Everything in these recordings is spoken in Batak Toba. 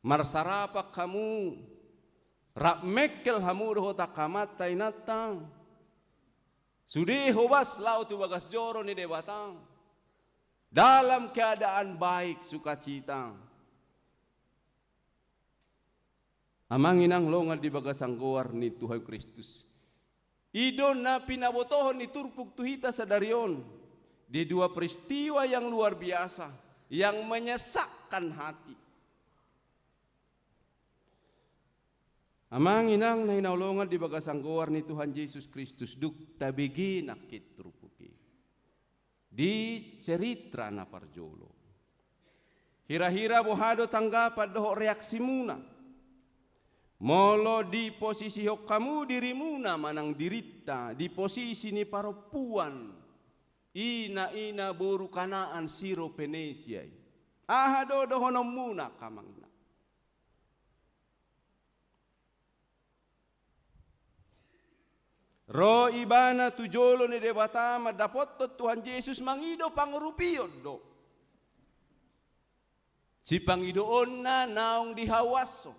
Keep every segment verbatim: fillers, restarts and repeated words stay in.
Marsarapak hamu, rap mengkel hamu dohot angka amanta inanta, sude hobas laho tu bagas joro ni Debata dalam keadaan baik, sukacita. Amang inang longan di bagasan goar ni Tuhan Kristus, i do na pinabotohon ni turpuk tu hita sadari on di dua peristiwa yang luar biasa, yang menyesakkan hati. Amang inang na hinaholongan di bagasan goar ni Tuhan Jesus Kristus, dung tabege nangkin turpuk i di cerita na parjolo, hira-hira boha do tanggapan dohot reaksimuna molo diposisihon hamu dirimuna manang dirinta di posisi ni parompuan, ina-ina boru Kanaan Siropenesia i? Aha do dohononmuna, angka amang inang? Ro ibana tu jolo ni Debata mandapothon Tuhan Jesus, mangido pangurupion do. Sipangidoonna naung dihauashon.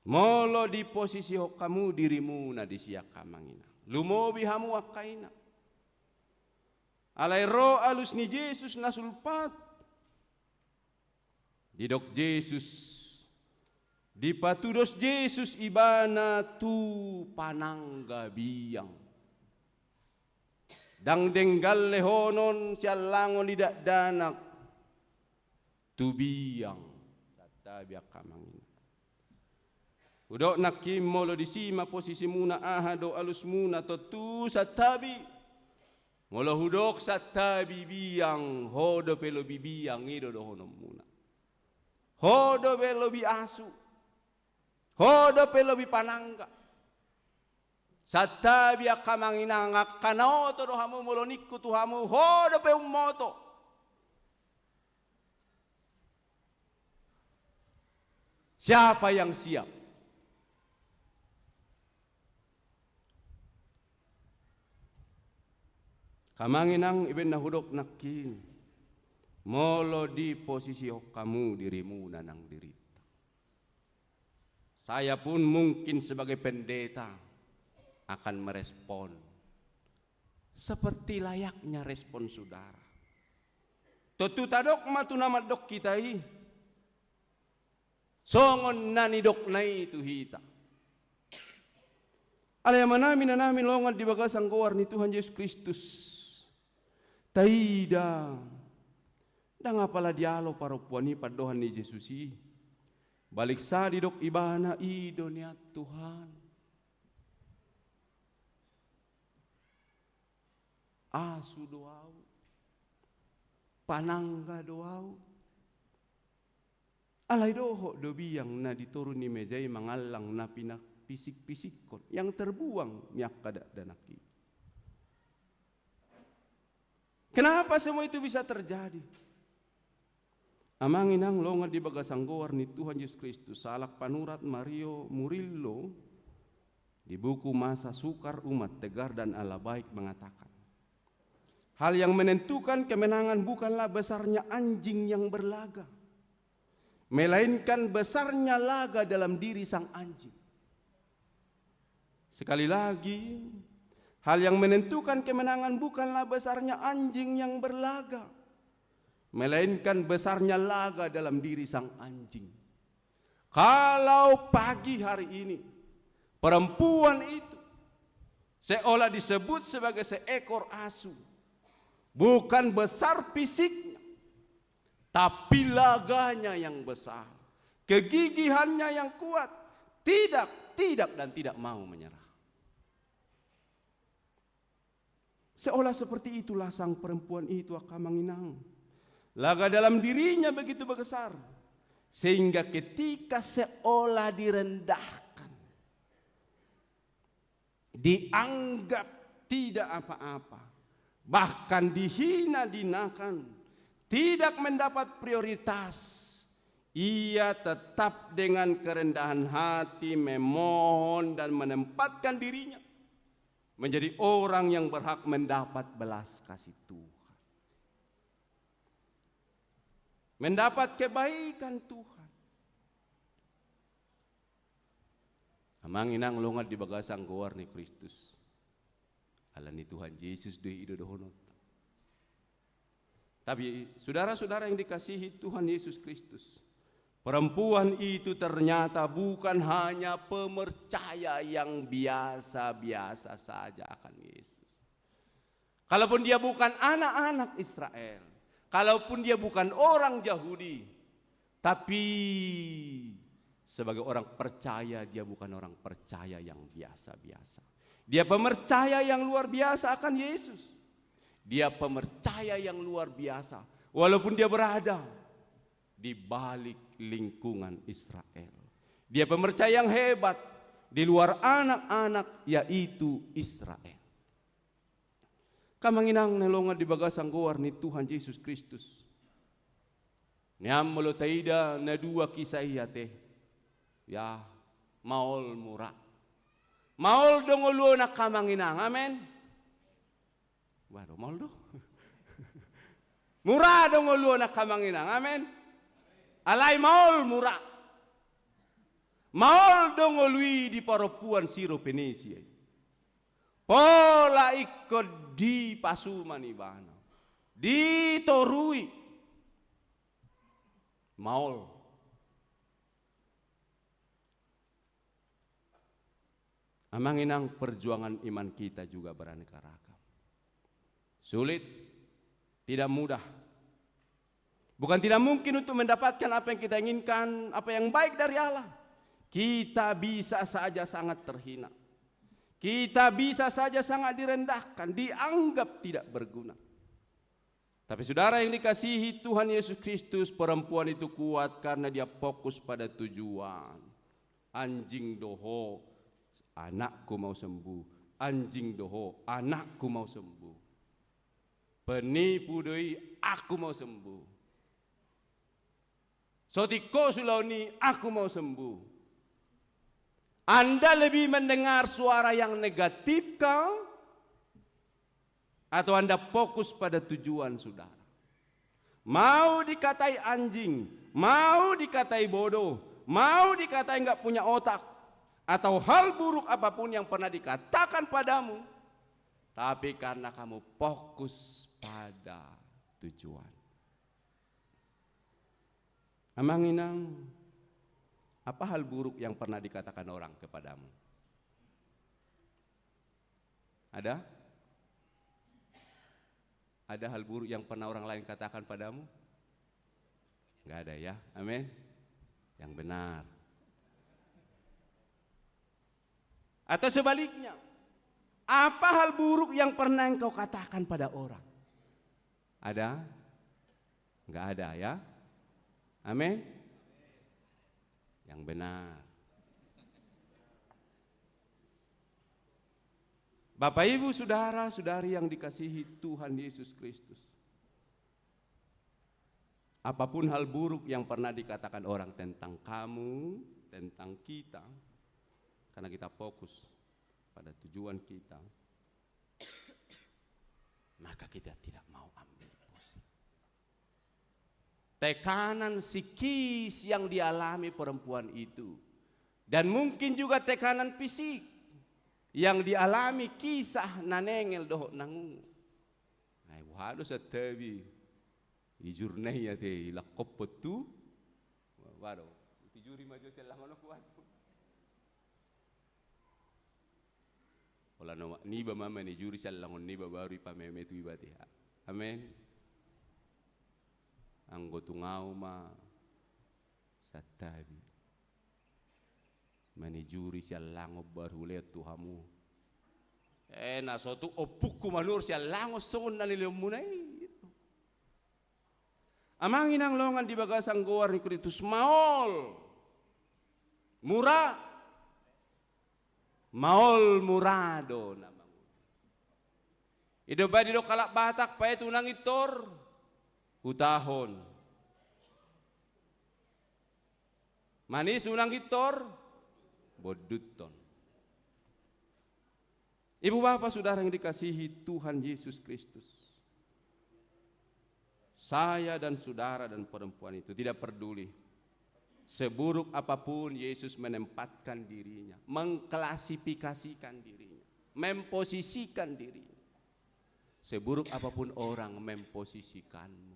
Molo diposisihon hamu dirimuna disi, angka amang inang, lumobi hamu angka ina. Alai ro alus ni Jesus na sulpat. Didok Jesus, dipatudos Jesus ibana tu panangga biang. Ndang denggan lehonon siallangon ni dakdanak tu biang. Santabi, angka amang inang. Hudok nangkin, molo disi ma posisimuna, aha do alusmuna? Tontu santabi. Molo hudok santabi biang, ho dope lobi biang, i do dohononmuna. Ho dope lobi asu. Ho dope lobi panangga. Santabi, angka amang inang, angka na oto do hamu molo ningku tu hamu, ho dope ummoto. Siapa yang siap? Angka amang inang, i baen na hudok nangkin, molo diposisihon hamu dirimuna nang dirinta. Saya pun mungkin sebagai pendeta akan merespon seperti layaknya respon saudara. Tontu tadok ma tu na mandok hita i songon na nidokna i tu hita. Alai amanami, inanami, longan di bagasan goar ni Tuhan Jesus Kristus, taida, ndang apala dialo parompuan i pandohan ni Jesus i. Baliksa didok ibana, i do nian Tuhan, asu do ahu, panangga do ahu. Alai dohot do biang na di toru ni meja i mangallang na pinapisik-pisikkon, yang terbuang ni angka dakdanak i. Kenapa semua itu bisa terjadi? Amang inang, longan di bagasan goar ni Tuhan Jesus Kristus, sahalak panurat Mario Murillo di buku Masa Sukar Umat Tegar dan Allah Baik mengatakan, hal yang menentukan kemenangan bukanlah besarnya anjing yang berlaga, melainkan besarnya laga dalam diri sang anjing. Sekali lagi, hal yang menentukan kemenangan bukanlah besarnya anjing yang berlaga, melainkan besarnya laga dalam diri sang anjing. Kalau pagi hari ini perempuan itu seolah disebut sebagai seekor asu, bukan besar fisiknya, tapi laganya yang besar, kegigihannya yang kuat, tidak, tidak, dan tidak mau menyerah. Seolah seperti itulah sang perempuan itu, angka amang inang. Laga dalam dirinya begitu besar, sehingga ketika seolah direndahkan, dianggap tidak apa-apa, bahkan dihina-dinakan, tidak mendapat prioritas, ia tetap dengan kerendahan hati memohon dan menempatkan dirinya menjadi orang yang berhak mendapat belas kasih Tuhan. mendapat kebaikan Tuhan. Amang inang longan di bagasan goar ni Kristus. Ala ni Tuhan Jesus do i do dohononta. Tapi saudara-saudara yang dikasihi Tuhan Yesus Kristus, perempuan itu ternyata bukan hanya pemercaya yang biasa-biasa saja akan Yesus. Kalaupun dia bukan anak-anak Israel, kalaupun dia bukan orang Yahudi, tapi sebagai orang percaya, dia bukan orang percaya yang biasa-biasa. Dia pemercaya yang luar biasa akan Yesus. Dia pemercaya yang luar biasa, walaupun dia berada di balik lingkungan Israel. Dia pemercaya yang hebat di luar anak-anak, yaitu Israel. Amang inang na longan di bagasan goar ni Tuhan Jesus Kristus. Nian molo taida na dua kisah i ate. Ya, maol mura. Maol do ngoluan angka amang inang, amen. Waduh, maol do. Mura do ngoluan angka amang inang, amen. Alai maol mura. Maol do ngolu i di parompuan Siropenesia i. Pola ingkon dipasuman ibana, ditorui. Maol. Amang inang, perjuangan iman kita juga beraneka ragam. Sulit, tidak mudah. Bukan tidak mungkin untuk mendapatkan apa yang kita inginkan, apa yang baik dari Allah. Kita bisa saja sangat terhina. Kita bisa saja sangat direndahkan, dianggap tidak berguna. Tapi saudara yang dikasihi Tuhan Yesus Kristus, perempuan itu kuat karena dia fokus pada tujuan. Anjing do ho, anakku mau sembuh. Anjing do ho, anakku mau sembuh. Penipu do i, aku mau sembuh. Sotik ho sulaon i, aku mau sembuh. Anda lebih mendengar suara yang negatif kah? Atau Anda fokus pada tujuan, saudara? Mau dikatai anjing, mau dikatai bodoh, mau dikatai nggak punya otak, atau hal buruk apapun yang pernah dikatakan padamu, tapi karena kamu fokus pada tujuan. Amang inang, apa hal buruk yang pernah dikatakan orang kepadamu? Ada? Ada hal buruk yang pernah orang lain katakan padamu? Nggak ada ya? Amin. Yang benar. Atau sebaliknya, apa hal buruk yang pernah engkau katakan pada orang? Ada? Nggak ada ya? Amin. Yang benar. Bapak, Ibu, saudara-saudari yang dikasihi Tuhan Yesus Kristus, apapun hal buruk yang pernah dikatakan orang tentang kamu, tentang kita, karena kita fokus pada tujuan kita, maka kita tidak mau ambil pusing. Tekanan psikis yang dialami perempuan itu, dan mungkin juga tekanan fisik yang dialami kisah na nengel dohot na ngungu. Ai, boha do santabi, ijur na i ate, ilangkop tu. Waduh, ijuri ma jo sian langon on. Holan omak niba ma manijuri sian langon niba, baru ipameme tu iba ate. Amin. Anggo tung au ma santabi manijuri sian langon baru hulehon tu hamu. Eh, na so tuk ompungku manuruk sian langon songon na nilehonmuna i. Amang inang longan di bagasan goar ni Kristus, maol mura. Maol mura do na mangolu. I do baen didok halak Batak, paet unang intor hutahon, manis unang intor bonduthon. Ibu bapa saudara yang dikasihi Tuhan Yesus Kristus, Saya dan saudara dan perempuan itu tidak peduli seburuk apapun Yesus menempatkan dirinya, mengklasifikasikan dirinya, memposisikan dirinya. Seburuk apapun orang memposisikanmu,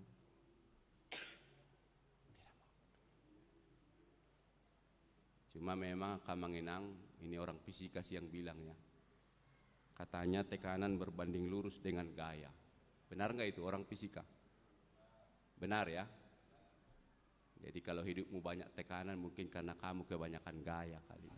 cuma memang, Amang Inang, ini orang fisika sih yang bilang, ya. Katanya tekanan berbanding lurus dengan gaya. Benar nggak itu, orang fisika? Benar, ya? Jadi, kalau hidupmu banyak tekanan, mungkin karena kamu kebanyakan gaya kali.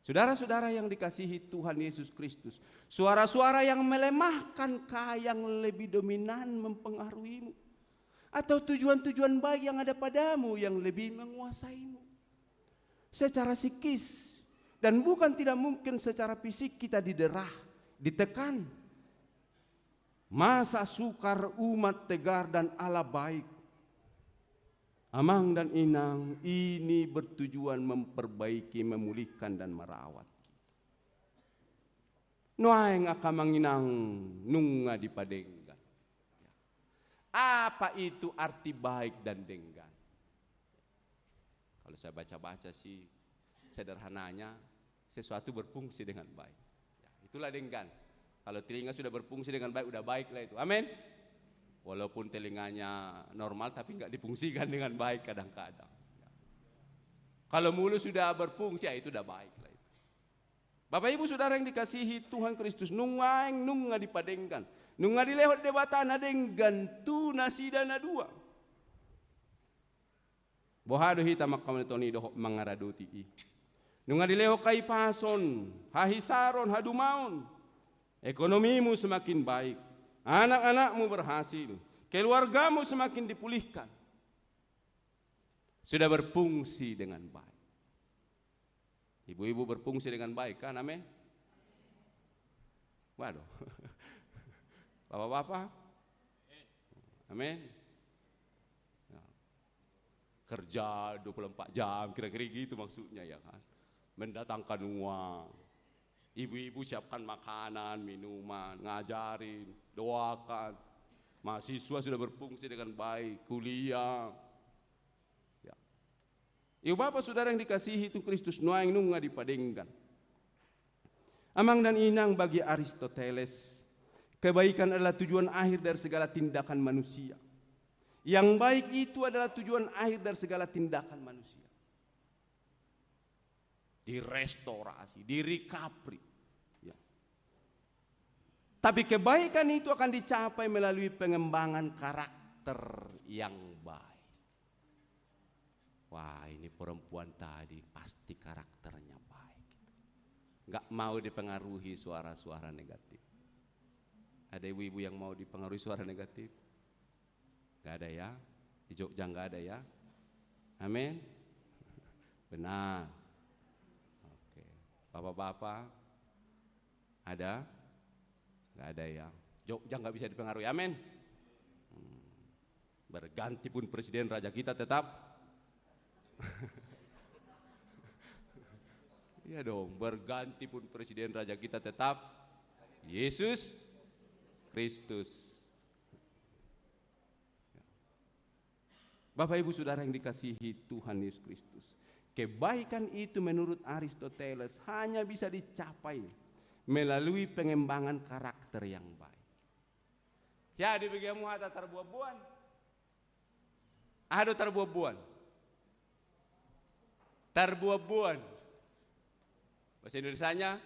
Saudara-saudara yang dikasihi Tuhan Yesus Kristus, suara-suara yang melemahkan kah yang lebih dominan mempengaruhimu? Atau tujuan-tujuan baik yang ada padamu yang lebih menguasaimu? Secara psikis, dan bukan tidak mungkin secara fisik, kita diderah, ditekan. Masa sukar umat tegar dan Allah baik. Amang dan Inang, ini bertujuan memperbaiki, memulihkan, dan merawat. Nuaeng angka Amang Inang nunga dipadenggan. Apa itu arti baik dan denggan? Kalau saya baca-baca sih, sederhananya, sesuatu berfungsi dengan baik. Ya, itulah denggan. Kalau telinga sudah berfungsi dengan baik, udah baik lah itu. Amin. Walaupun telinganya normal, tapi nggak difungsikan dengan baik kadang-kadang. Ya. Kalau mulut sudah berfungsi, ya itu udah baik lah itu. Bapak Ibu Saudara yang dikasihi Tuhan Kristus, nuaeng nunga dipadenggan, nunga dilehon Debata na denggan tu nasida na dua. Boha do hita mangkamonitoni dohot mangaradoti i? Nunga dilehon hahipason, hahisaron, hadumaon. Ekonomimu semakin baik, anak-anakmu berhasil, keluargamu semakin dipulihkan. Sudah berfungsi dengan baik. Ibu-ibu berfungsi dengan baik, kan? Amin. Waduh. Bapak-bapak? Amin. Ya. Kerja dua puluh empat jam, kira-kira gitu maksudnya, ya kan? Mendatangkan uang. Ibu-ibu siapkan makanan, minuman, ngajarin, doakan. Mahasiswa sudah berfungsi dengan baik, kuliah. Ya. Ibu bapak saudara yang dikasihi Tuhan Kristus, nuaeng nunga dipadenggan. Amang dan Inang, bagi Aristoteles, kebaikan adalah tujuan akhir dari segala tindakan manusia. Yang baik itu adalah tujuan akhir dari segala tindakan manusia. Direstorasi, di-recovery. Ya. Tapi kebaikan itu akan dicapai melalui pengembangan karakter yang baik. Wah, ini perempuan tadi pasti karakternya baik. Nggak mau dipengaruhi suara-suara negatif. Ada ibu-ibu yang mau dipengaruhi suara negatif? Nggak ada, ya? Di Jogja nggak ada, ya? Amin? Benar. Oke. Bapak-bapak, ada? Nggak ada, ya? Jogja nggak bisa dipengaruhi. Amin? Hmm. Berganti pun presiden, raja kita tetap. Iya dong, berganti pun presiden, raja kita tetap Yesus Kristus. Bapak, Ibu, Saudara yang dikasihi Tuhan Yesus Kristus, kebaikan itu menurut Aristoteles hanya bisa dicapai melalui pengembangan karakter yang baik. Ya, di bagianmu hata tarboanboan. Aha do tarboanboan? Tarboanboan. Bahasa Indonesianya,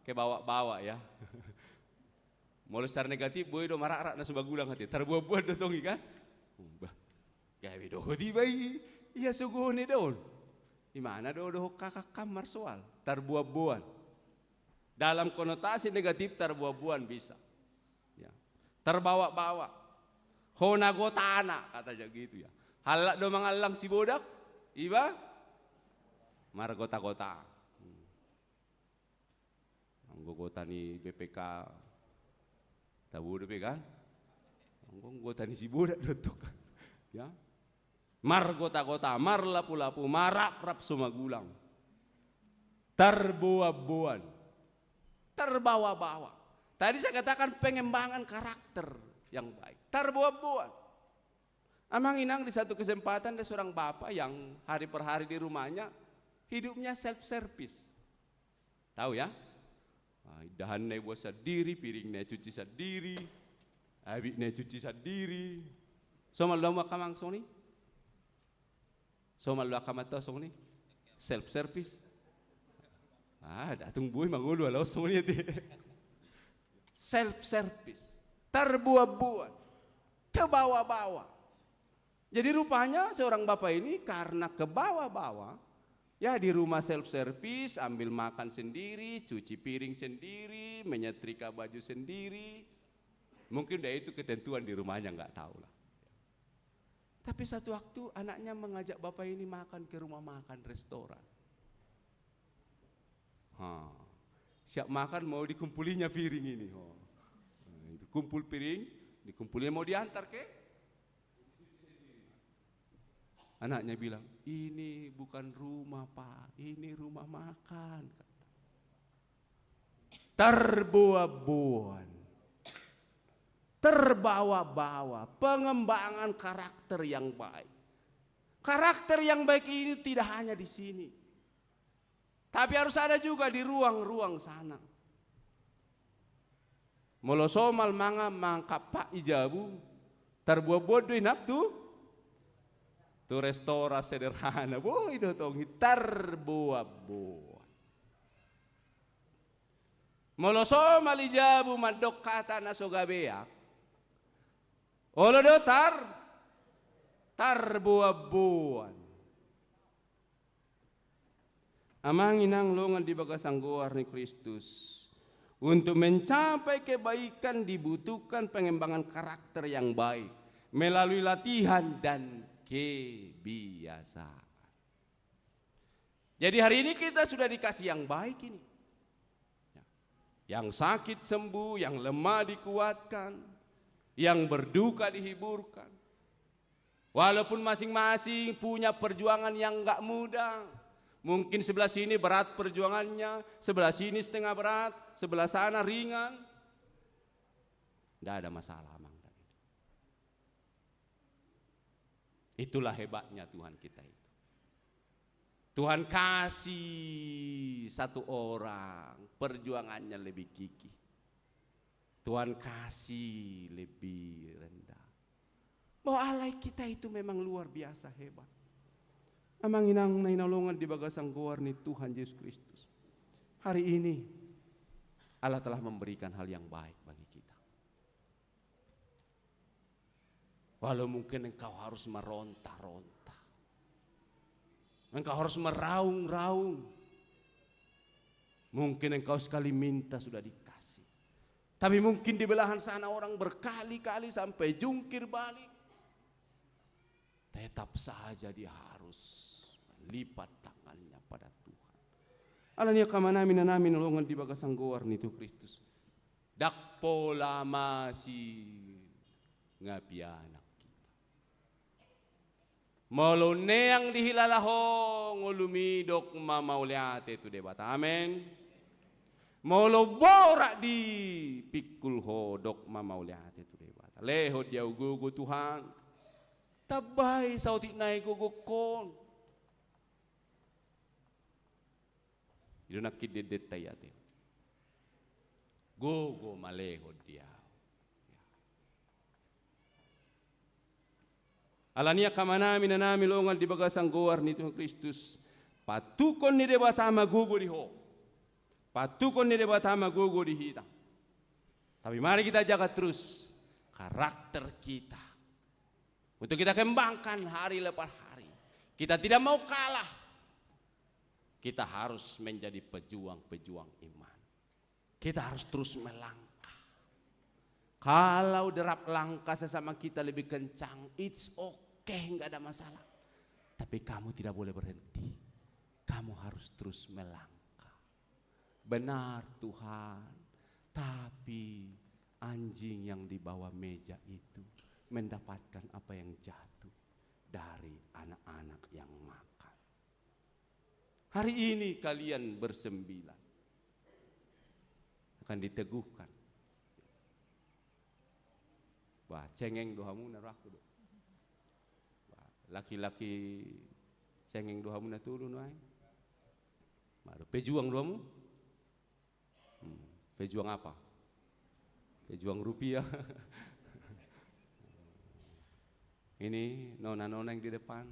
kebawa-bawa, ya. Molo secara negatif, boi do marakrak na so magulang, hati. Tarboanboan do tong i, kan? Bah, gabe dohot iba i, ia sogone do on. Imana do dohot kakak kam marsoal? Tarboanboan. Dalam konotasi negatif tarboanboan bisa. Ya. Terbawa-bawa. Hona gotana, kata ja gitu, ya. Halak do mangallang Sibodak, iba margota-gota. Hmm. Anggo gota ni B P K tabo dope, kan? Anggo gota ni Sibodak do tong. Ya. Margota-gota, marlapu-lapu, maraprap so magulang. Tarboanboan. Terbawa-bawa. Tadi saya katakan pengembangan karakter yang baik. Tarboan-boan. Amang inang, di satu kesempatan ada seorang bapak yang hari per hari di rumahnya hidupnya self service. Tahu ya? Ah, indahanna ibuat sandiri, piringna icuci sandiri, abitna icuci sandiri. Somal do hamu angka amang songon i? Somal do angka amanta songon i? Self service. Ah, ndang tung boi mangolu halak on songon i ate. Self service. Tarboan-boan. Kebawa-bawa. Jadi rupanya seorang bapak ini karena kebawa-bawa, ya, di rumah self service, ambil makan sendiri, cuci piring sendiri, menyetrika baju sendiri. Mungkin udah itu ketentuan di rumahnya, nggak tahu lah. Tapi satu waktu anaknya mengajak bapak ini makan ke rumah makan restoran. Ha. Siap makan, mau dikumpulinya piring ini. Ha. Dikumpul piring, dikumpulnya mau diantar ke. Anaknya bilang, "Ini bukan rumah, Pak. Ini rumah makan," kata. Tarboan-boan. Terbawa-bawa. Pengembangan karakter yang baik. Karakter yang baik ini tidak hanya di sini. Tapi harus ada juga di ruang-ruang sana. Molo somal mangan, mangan kappa i jabu, tarboan-boan do inang tu, tu restoran sederhana. Boi do tong i tarboan-boan. Molo somal i jabu mandok hata na so gabeak, olo do tar, tarboan-boan. Amang inang longan di bagasan goar ni Kristus, untuk mencapai kebaikan dibutuhkan pengembangan karakter yang baik melalui latihan dan kebiasaan. Jadi hari ini kita sudah dikasih yang baik ini. Ya. Yang sakit sembuh, yang lemah dikuatkan, yang berduka dihiburkan. Walaupun masing-masing punya perjuangan yang nggak mudah. Mungkin sebelah sini berat perjuangannya, sebelah sini setengah berat, sebelah sana ringan. Nggak ada masalah, Amang dan Inang. Itulah hebatnya Tuhan kita itu. Tuhan kasih satu orang perjuangannya lebih gigih. Tuhan kasih lebih rendah. Bahwa Allah kita itu memang luar biasa hebat. Amang inang na hinaholongan di bagasan goar ni Tuhan Yesus Kristus. Hari ini Allah telah memberikan hal yang baik bagi kita. Walau mungkin engkau harus meronta-ronta. Engkau harus meraung-raung. Mungkin engkau sekali minta sudah dikasih. Tapi mungkin di belahan sana orang berkali-kali sampai jungkir balik. Tetap saja dia harus melipat tangannya pada Tuhan. Alani i angka amanami inanami na hinaholongan di bagasan goar ni Tuhan Kristus. Ndang pola masingapianak hita. Molo neang dihilala ho ngolumi, dok ma mauliate tu Debata. Amen. Molo borat dipingkul ho, dok ma mauliate tu Debata. Lehon di ahu gogo Tuhan. Tambai saotik nai gogokkon. I do nangkin dendenta i ate. Gogo ma lehon di ahu. Alani i angka amanami inanami na hinaholongan di bagasan goar ni Tuhan Kristus, patuduhon ni Debata ma gogo di ho. Patuduhon ni Debata ma gogo di hita. Tapi mari kita jaga terus karakter kita. Untuk kita kembangkan hari lepas hari. Kita tidak mau kalah. Kita harus menjadi pejuang-pejuang iman. Kita harus terus melangkah. Kalau derap langkah sesama kita lebih kencang, it's okay, nggak ada masalah. Tapi kamu tidak boleh berhenti. Kamu harus terus melangkah. Benar, Tuhan, tapi anjing yang di bawah meja itu mendapatkan apa yang jatuh dari anak-anak yang makan. Hari ini kalian bersembilan akan diteguhkan Wah, cengeng do hamu na rohangku do. Wah, laki-laki cengeng do hamu na tolu nuaeng. Baru pejuang do hamu. Hmm, pejuang apa? Pejuang rupiah. Ini nona-nona yang di depan.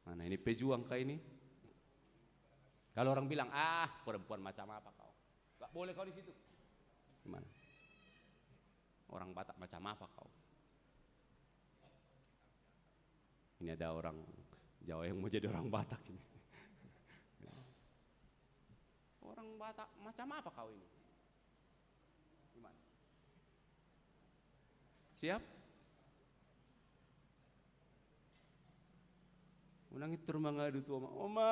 Mana ini pejuang kah ini? Kalau orang bilang, "Ah, perempuan macam apa kau? Gak boleh kau di situ." Gimana? Orang Batak macam apa kau? Ini ada orang Jawa yang mau jadi orang Batak ini. Orang Batak macam apa kau ini? Gimana? Siap? Unang intor mangadu tu oma. Oma,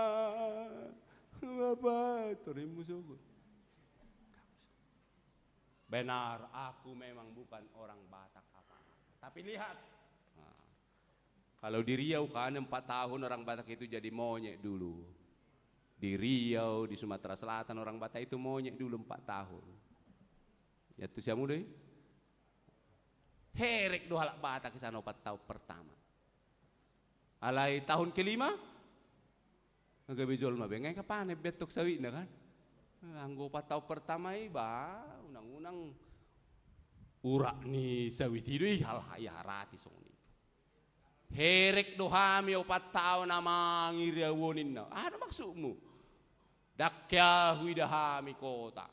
bapa, torimmu sogot. Benar, aku memang bukan orang Batak apa. Tapi lihat. Nah, kalau di Riau kan empat tahun orang Batak itu jadi monyet dulu. Di Riau, di Sumatera Selatan orang Batak itu monyet dulu empat tahun. Ya tu siamu deh. Herek do halak Batak di sana opat tahun pertama. Alai tahun kelima, gabe jolma be, nga i kapanen be antong sawitna kan. Anggo opat tahun pertama i ba, unang-unang urat ni sawit i do i hal-, iharati songon i. Herek do hami opat tahun amang i Riau on ninna. Aha do maksudmu? Ndang hea huida hami kota.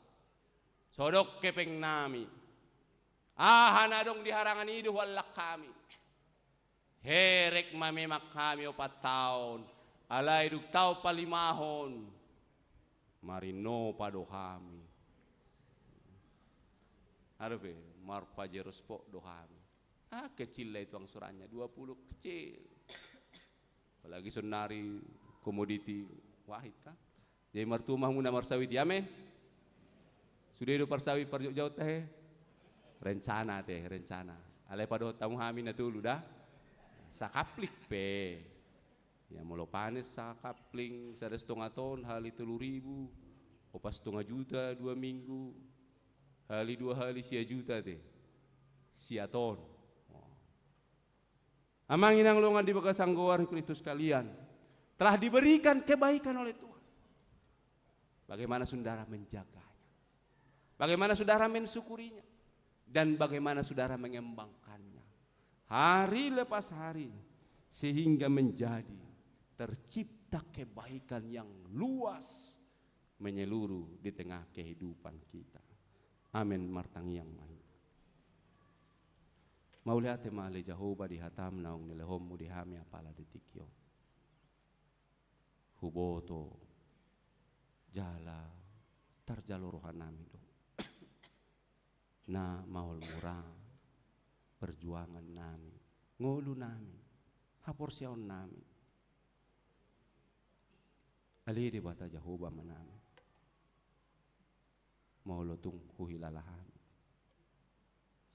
So adong hepeng nami. Aha na adong di harangan i do huallang hami. Herek ma memang hami opat tahun, alai dung tahun palimahon, marinnopa do hami. Aha dope, marpajero spot do hami. Ah, kecil lah itu angsurannya, dua puluh kecil. Apalagi sonari komoditi wahid kan. Jadi martua ma hamuna marsawit i, amen. Sude do parsawit parjotjot tahe. Rencana te, rencana. Alai padohot hamu hami na tolu da. Sakapling pe. Ya molo panen sakapling sada setengah ton hali tolu ribu. Opat setengah juta dua minggu. Hali dua hali sia juta te. Sia ton. Wah. Amang inang dongan di bagasan goar ni Kristus sekalian, telah diberikan kebaikan oleh Tuhan. Bagaimana saudara menjaganya? Bagaimana saudara mensyukurinya? Dan bagaimana saudara mengembangkannya? Hari lepas hari, sehingga menjadi tercipta kebaikan yang luas menyeluruh di tengah kehidupan kita. Amen. Martangiang ma hita. Mauliate ma ale Jahowa di hatam naung nilehonmu di hami apala di tingki on. Huboto jala tarjalo rohanami do na maol mura perjuangan nami, ngolu nami, haporseaon nami. Ale Debata Jahowa Amanami, molo tung huhilala hami,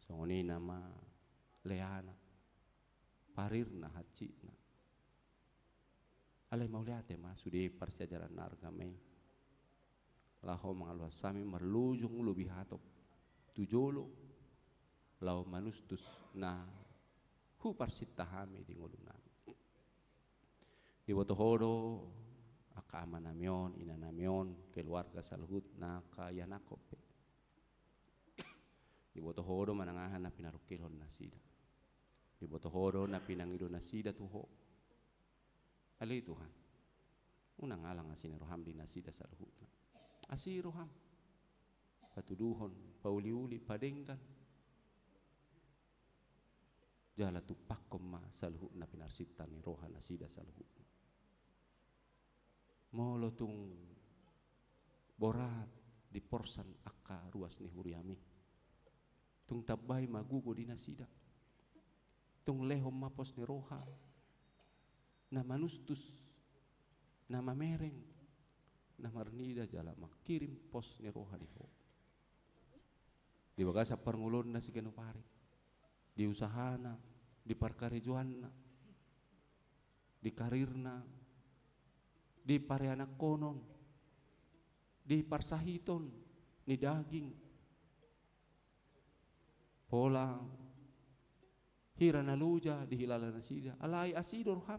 songon i nama leana, parirna, hansitna. Alai mauliate ma sude parsiajaran na arga ma i. Laho mangaluas hami marlojong lobi hatop tu jolo, laho manustus na huparsinta hami di ngolunami. Diboto Ho do angka amanami on, inanami on, keluarga saluhutna, angka ianakhon pe. Diboto Ho do manang aha na pinarungkilhon nasida. Diboto Ho do na pinangido nasida tu Ho. Ale Tuhan, unang alang asi ni roham di nasida saluhutna. Asi roham, patuduhon, pauliuli, padenggan. Jala tumpakkon ma saluhutna pinarsinta ni roha nasida saluhutna. Molo tung borat diporsan angka ruas ni huriami, tung tambai ma gogo di nasida. Tung lehon ma pos ni roha na manustus, na mamereng, na marnida jala mangkirim pos ni roha di Ho. Di bagasan parngoluonna siganup ari, di usahana, di parkarejoanna, di karirna, di parianakhonon, di parsahiton ni daging, pola Hira na loja dihilala nasida, alai asi do roham.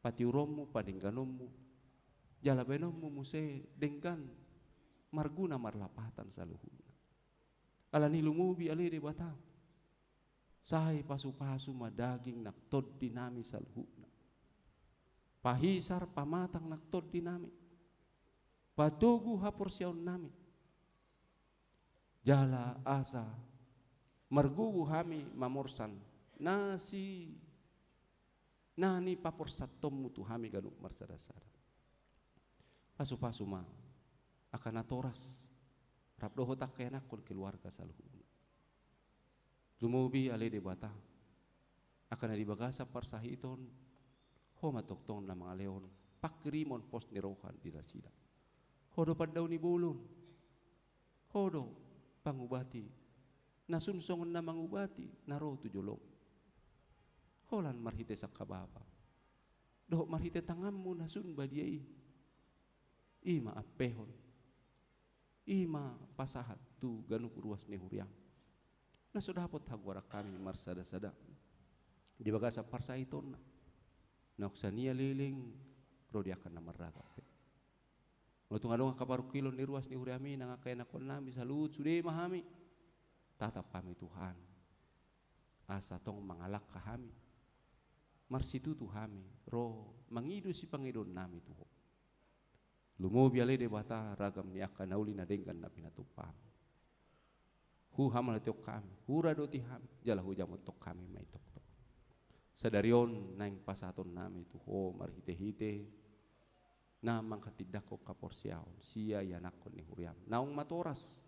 Patiuronmu, padengganonmu, jala baenonmu muse denggan marguna marlapatan saluhutna. Alani i lumobi ale Debata, sai pasupasu ma daging nang tondinami saluhutna. Pahisar pamatang nang tondinami. Patogu haporseaonnami. Jala asa margogo hami mamorsan na si na nipaporsantonmu tu hami ganup marsada-sada. Pasupasu ma angka natoras rap dohot angka ianakhon keluarga saluhutna. Lumobi ale Debata, angka na di bagasan parsahiton, Ho ma tongtong na mangalehon pangkirimon pos ni roha di nasida. Ho do pandao ni bolon. Ho do pangubati na sun songon na mangubati na ro tu jolom. Holan marhite sangkababa dohot marhite tanganmu na sun badia i, i ma ampehon, i ma pasahat tu ganup ruas ni huriam na so dapot hagoaran hami marsada-sada di bagasan parsahitonna. Naung sian ia leleng ro di angka na marragam pe. Molo tung adong angka parungkilon ni ruas ni huriami nang angka ianakhonnami saluhut sude ma hami. Tatap hami Tuhan, asa tong mangalangka hami, marsitutu hami ro mangido sipangidoonnami tu Ho. Lumobi ale Debata ragam ni angka na uli na denggan na pinatupa hami. Huhamaliatehon hami, huradoti hami, jala hujamothon hami ma i tongtong. Sadari on naeng pasahatonnami tu Ho marhite-hite na manghatindanghon haporseaon sian ianakhon ni huriam naung matoras.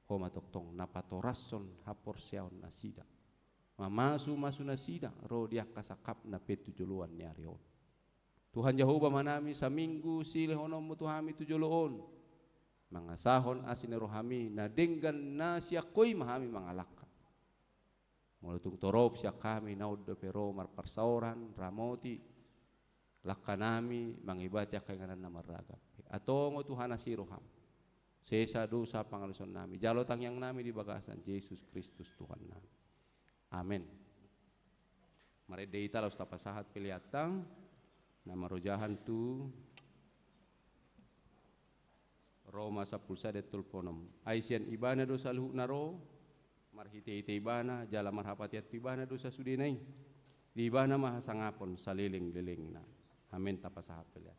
Ho ma tongtong na patorashon haporseaon nasida, mamasu-masu nasida ro di angka sangkapna pe tu joloan ni ari on. Tuhan Jahowa Amanami, saminggu silehononmu tu hami tu jolo on, mangasahon asi ni rohami na denggan na sian Ho i ma hami mangalangka. Molo tung torop sian hami na on dope ro marparsaoran, ramoti langkanami mangibati angka inganan na marragam pe. Atongo Tuhan asi roham, sesa dosa pangalaosionnami, jalo tangiangnami di bagasan Jesus Kristus Tuhannami. Amen. Marende hita laos tapasahat peleanta na marojahan tu Roma sampulu sada tolupon. Ai sian Ibana do saluhutna ro, marhite-hite Ibana jala marhapatean tu Ibana do sasudena i. Di Ibana ma hasangapon saleleng-lelengna. Amen. Tapasahat pelean.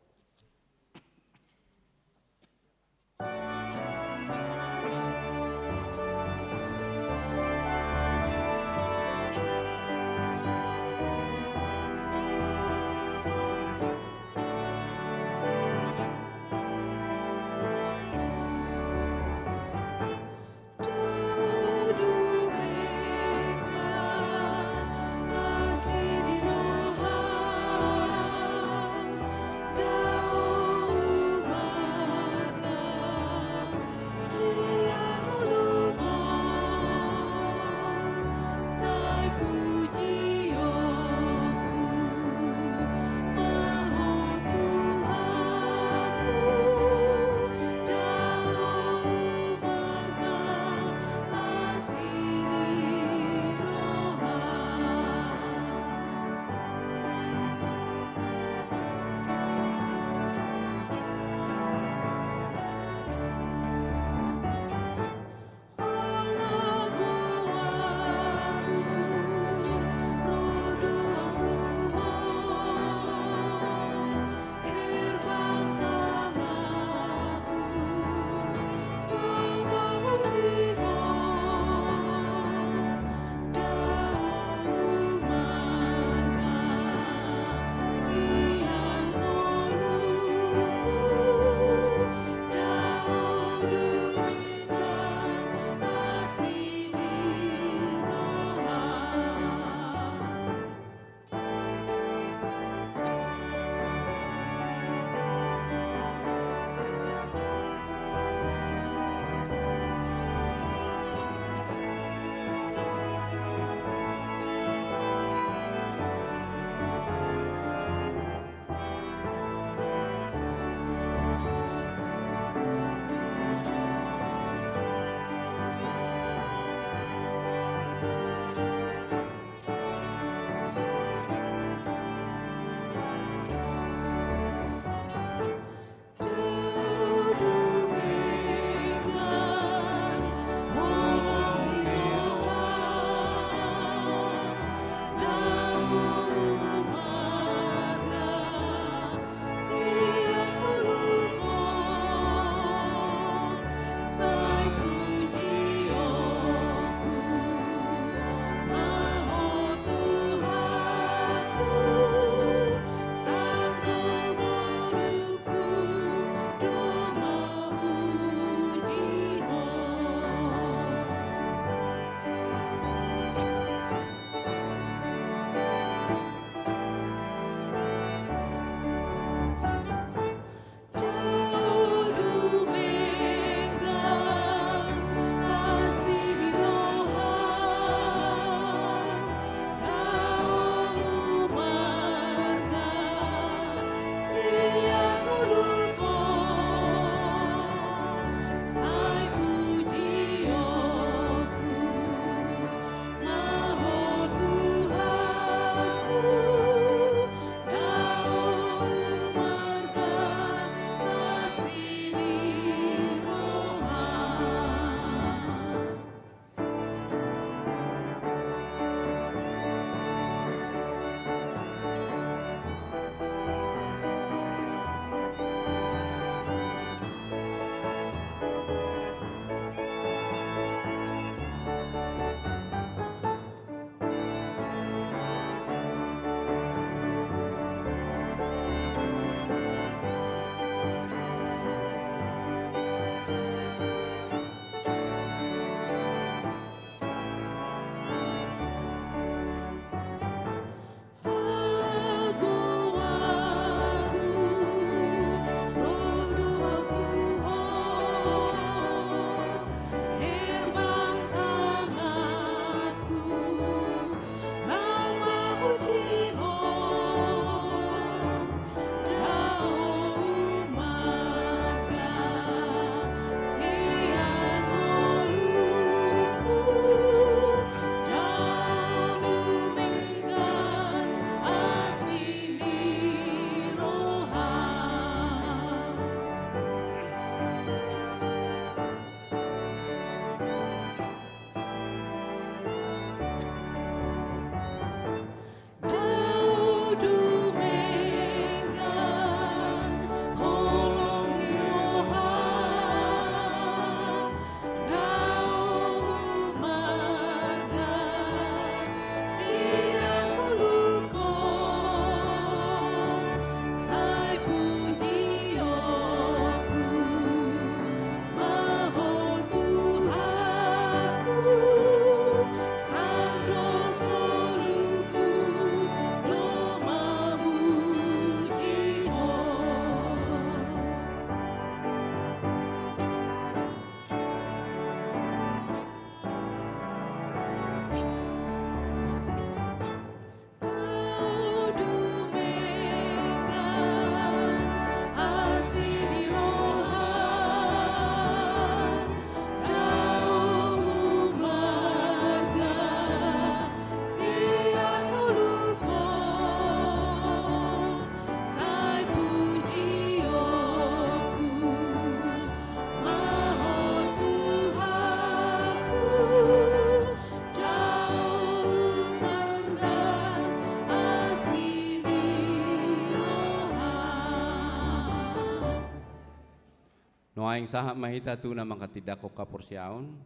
Nuaeng sahat ma hita tu na manghatindanghon haporseaon,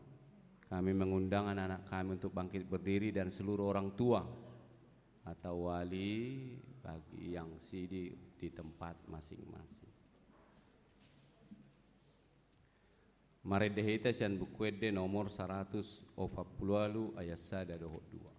kami mengundang anak-anak kami untuk bangkit berdiri dan seluruh orang tua atau wali bagi yang sidi di tempat masing-masing. Marende hita sian Buku Ende nomor saratus opat pulu ualu ayat sada dohot dua.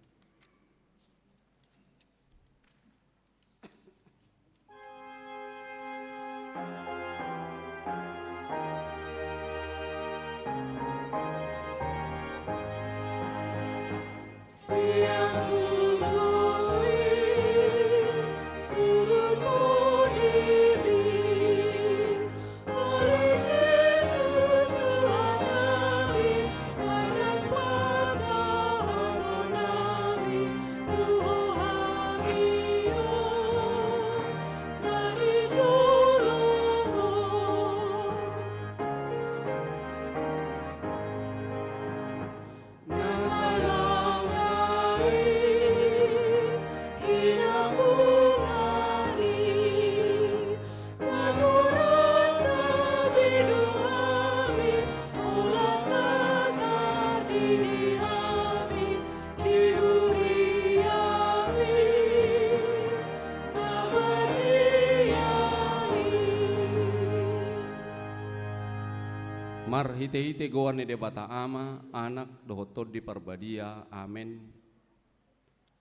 Marhite-hite goar ni Debata Ama, Anak, dohot Tondi Parbadia. Amen.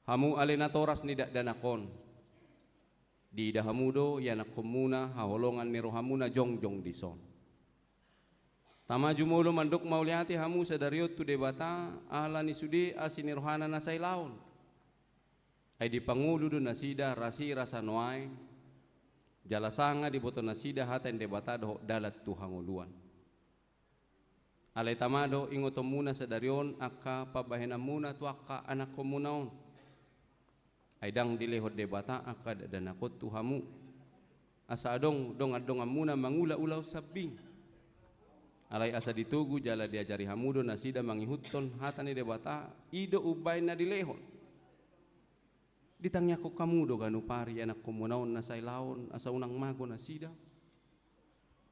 Hamu ale natoras ni dakdanak on, diida hamu do ianakhonmuna haholongan ni rohamuna jongjong dison. Tama jumolo mandok mauliate hamu sadari on tu Debata, ala ni sude asi ni rohana na sailaon. Ai dipangolu do nasida rasi rasa nuaeng, jala sanga diboto nasida hata ni Debata dohot dalan tu hangoluan. Alai tama do ingotonmuna sadari on angka pambahenanmuna tu angka anakhonmuna on. Ai ndang dilehon Debata angka dakdanak on tu hamu, asa adong dongan-donganmuna mangula ulaon sambing. Alai asa ditogu jala diajari hamu do nasida mangihuthon hata ni Debata, i do umbahen na dilehon. Ditangiangkon hamu do ganup ari ianakhonmuna on na sailaon, asa unang mago nasida.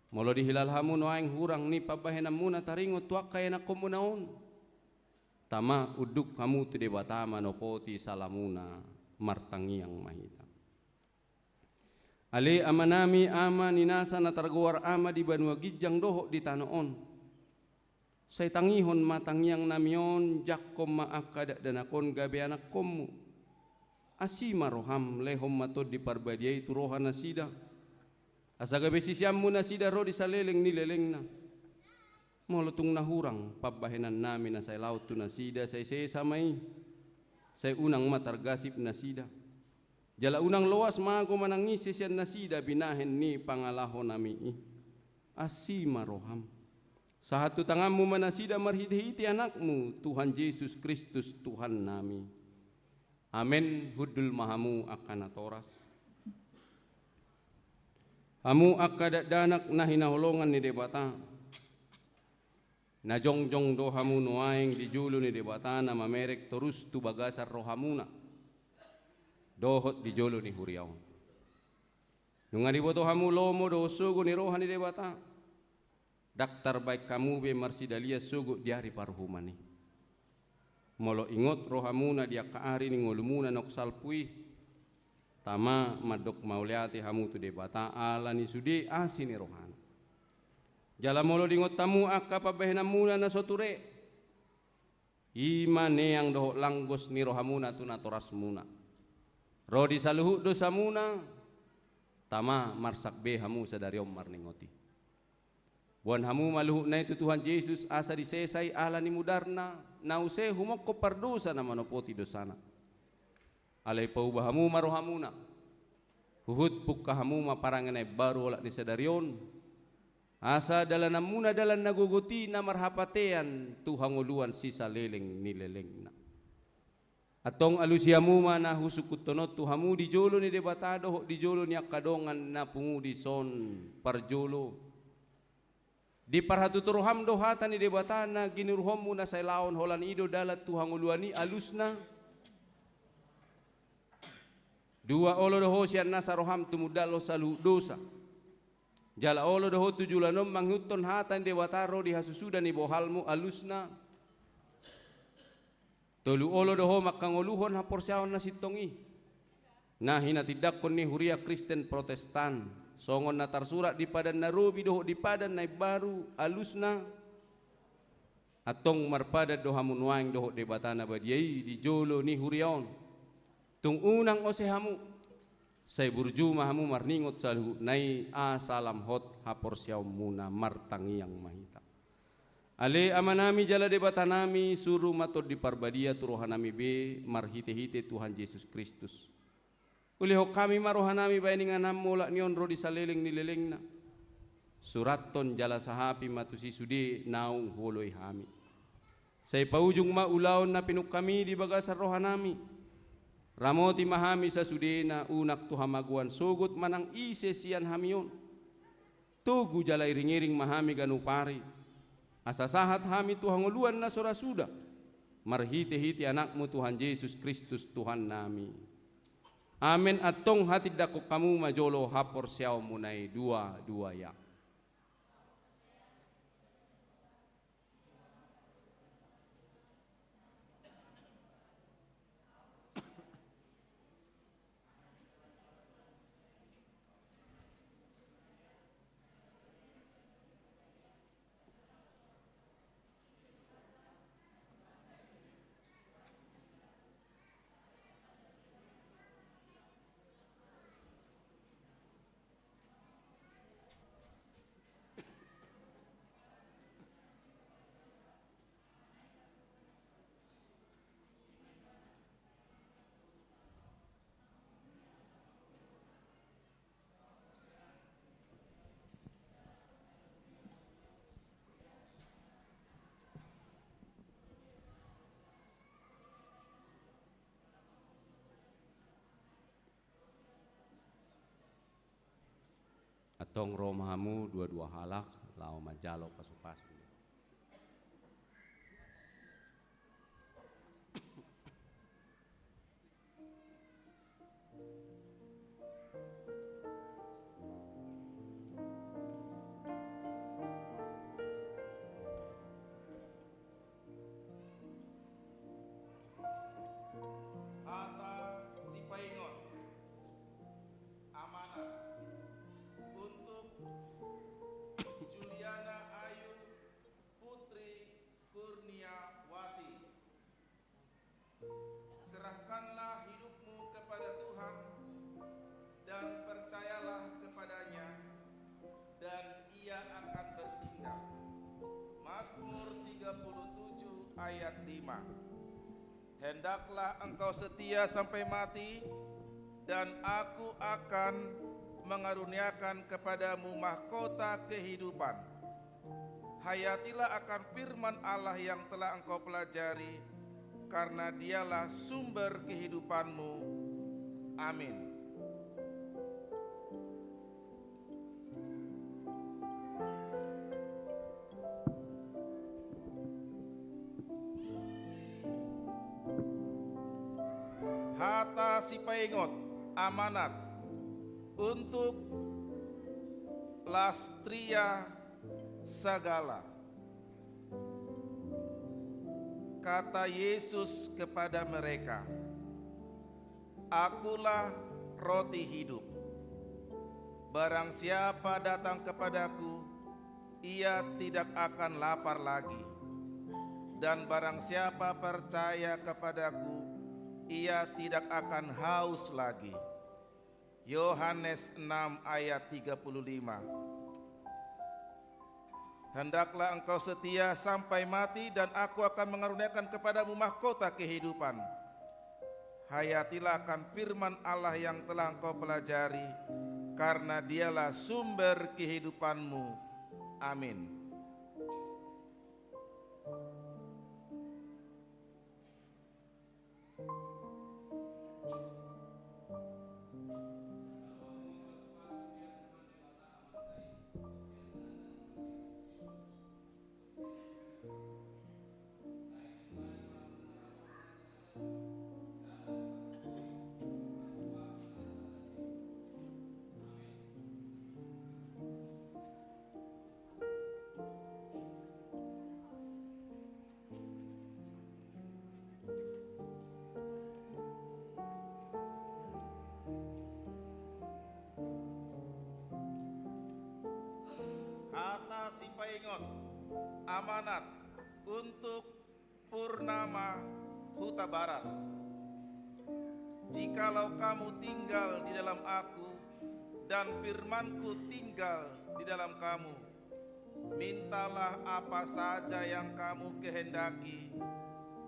Molo dihilala hamu nuaeng hurang ni pambahenanmuna taringot tu angka ianakhonmuna on, tama unduk hamu tu Debata manopoti salamuna. Martangiang ma hita. Ale Amanami, Ama ni nasa na targoar Ama di banua ginjang dohot di tano on, sai tangihon ma tangiangnami on, jangkon ma angka dakdanak on gabe anakhonmu. Asi ma roham, lehon ma Tondi Parbadia i tu roha nasida, asa gabe siseanmu nasida ro di saleleng ni lelengna. Molo tung na hurang pambahenannami na sailaon tu nasida, sai sesa ma i, sai unang ma targasip nasida. Jala unang loas mago manang ise sian nasida binahen ni pangalahonami i. Asi ma roham. Sahat tu tanganmu ma nasida marhite-hite Anakmu, Tuhan Jesus Kristus, Tuhannami. Amen. Hundul ma hamu angka natoras. Hamu angka dakdanak na hinaholongan ni Debata, na jongjong do hamu nuaeng di jolo ni Debata na mamereng torus tu bagasan rohamuna dohot di jolo ni huria on. Nunga diboto hamu lomo dohot sogo ni roha ni Debata, ndang tarbaen hamu be marsidalian sogot di ari paruhuman i. Molo ingot rohamuna di angka ari ni ngolumuna naung salpu i, tama mandok mauliate hamu tu Debata ala ni sude asi ni rohana. Jala molo diingot hamu angka pambahenanmuna na so ture, i ma neang dohot langgos ni rohamuna tu natorasmuna, ro di saluhut dosamuna, tama marsak be hamu sadari on marningot i. Boan hamu ma luhutna i tu Tuhan Jesus, asa disesa i ala ni mudarna, na use humongkop pardosa na manopoti dosana. Alai pauba hamu ma rohamuna, huhut pungka hamu ma parange na imbaru olat ni sadari on, asa dalananmuna dalan na gogot i na marhapatean tu hangoluan sisaleleng ni lelengna. Antong alusi hamu ma na husungkunhon on tu hamu di jolo ni Debata dohot di jolo ni angka dongan na pungu dison parjolo. Diparhatutu roham do hata ni Debata na ginuruhonmu na sailaon, holan i do dalan tu hangoluan i alusna. Dua olo do ho sian nasa roham tumundalhon saluhut dosa. Jala olo do ho tu joloan on mangihuthon hata ni Debata ro di hasusuda ni bohalmu, alusna: Tolu olo do ho manghangoluhon haporseaon na sintong i, na hinatindangkon ni huria Kristen Protestan, songon na tarsurat di Padan na Robi dohot di Padan na Imbaru, alusna: Antong marpadan do hamu nuaeng dohot Debata na badia i di jolo ni huria on. Tung unang ose hamu, sai burju ma hamu marningot saluhutna i, asa lam hot haporseaonmuna. Martangiang ma hita. Ale Amanami jala Debatanami, suru ma Tondi Parbadia tu rohanami be marhitehite Tuhan Jesus Kristus. Ulehon hami ma rohanami bahen ingananmu, olat ni on ro di saleleng ni lelengna. Surathon jala sahapi ma tusi sude naung huoloi hami. Sai paujung ma ulaon na pinungka-Mi di bagasan rohanami. Ramoti ma hami sasudena, unang tu hamagoan sogot manang ise sian hami on. Togu jala iring-iring ma hami ganup ari, asa sahat hami tu hangoluan na so ra suda, marhitehite Anakmu Tuhan Jesus Kristus Tuhannami. Amen. Antong hatindangkon hamu ma jolo haporseaonmuna i dua-dua ia. Antong ro ma hamu dua-dua halak, laho manjalo pasu-pasu. Hata sipaingot, amanat, untuk Juliana Ayu Putri Kurniawati. Serahkanlah hidupmu kepada Tuhan dan percayalah kepada-Nya, dan Ia akan bertindak. Mazmur tiga puluh tujuh ayat lima. Hendaklah engkau setia sampai mati, dan Aku akan mengaruniakan kepadamu mahkota kehidupan. Hayatilah akan firman Allah yang telah engkau pelajari, karena Dialah sumber kehidupanmu. Amin. Hata sipaingot, amanat, untuk Lastria Sagala. Kata Yesus kepada mereka, "Akulah roti hidup. Barang siapa datang kepada-Ku, ia tidak akan lapar lagi. Dan barang siapa percaya kepada-Ku, ia tidak akan haus lagi." Yohanes enam ayat tiga puluh lima. Hendaklah engkau setia sampai mati, dan Aku akan mengaruniakan kepadamu mahkota kehidupan. Hayatilah akan firman Allah yang telah engkau pelajari, karena Dialah sumber kehidupanmu. Amin. Amanat untuk Purnama Hutabarat. Jikalau kamu tinggal di dalam Aku, dan firman-Ku tinggal di dalam kamu, mintalah apa saja yang kamu kehendaki,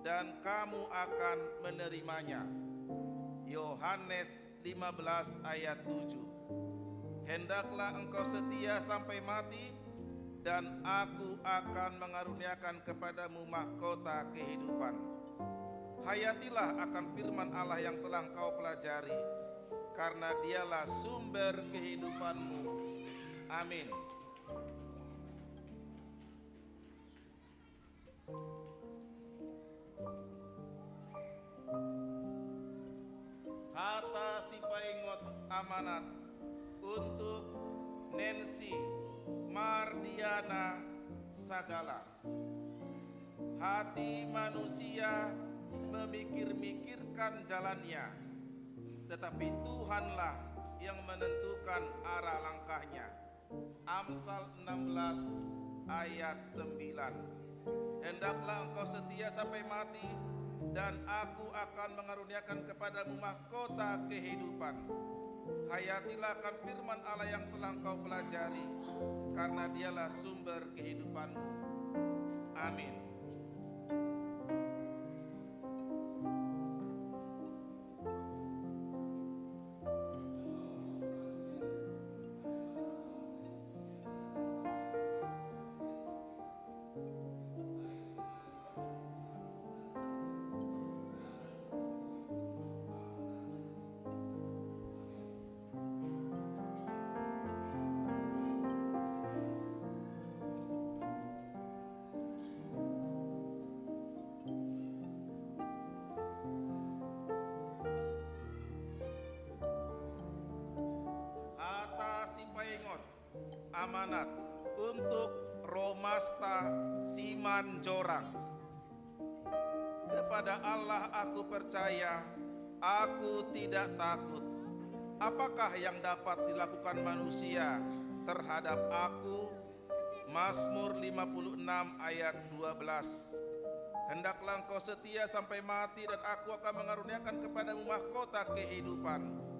dan kamu akan menerimanya. Yohanes lima belas ayat tujuh. Hendaklah engkau setia sampai mati, dan Aku akan mengaruniakan kepadamu mahkota kehidupan. Hayatilah akan firman Allah yang telah engkau pelajari, karena Dialah sumber kehidupanmu. Amin. Hata sipaingot amanat untuk Nancy Mardiana Sagala. Hati manusia memikir-mikirkan jalannya, tetapi Tuhanlah yang menentukan arah langkahnya. Amsal enam belas ayat sembilan. Hendaklah engkau setia sampai mati, dan Aku akan mengaruniakan kepadamu mahkota kehidupan. Hayatilah akan firman Allah yang telah engkau pelajari, karena Dialah sumber kehidupanmu. Amin. Hata sipaingot amanat untuk Romasta Simanjorang. Kepada Allah aku percaya, aku tidak takut. Apakah yang dapat dilakukan manusia terhadap Aku? Mazmur lima puluh enam ayat dua belas. Hendaklah engkau setia sampai mati, dan Aku akan mengaruniakan kepadamu mahkota kehidupan.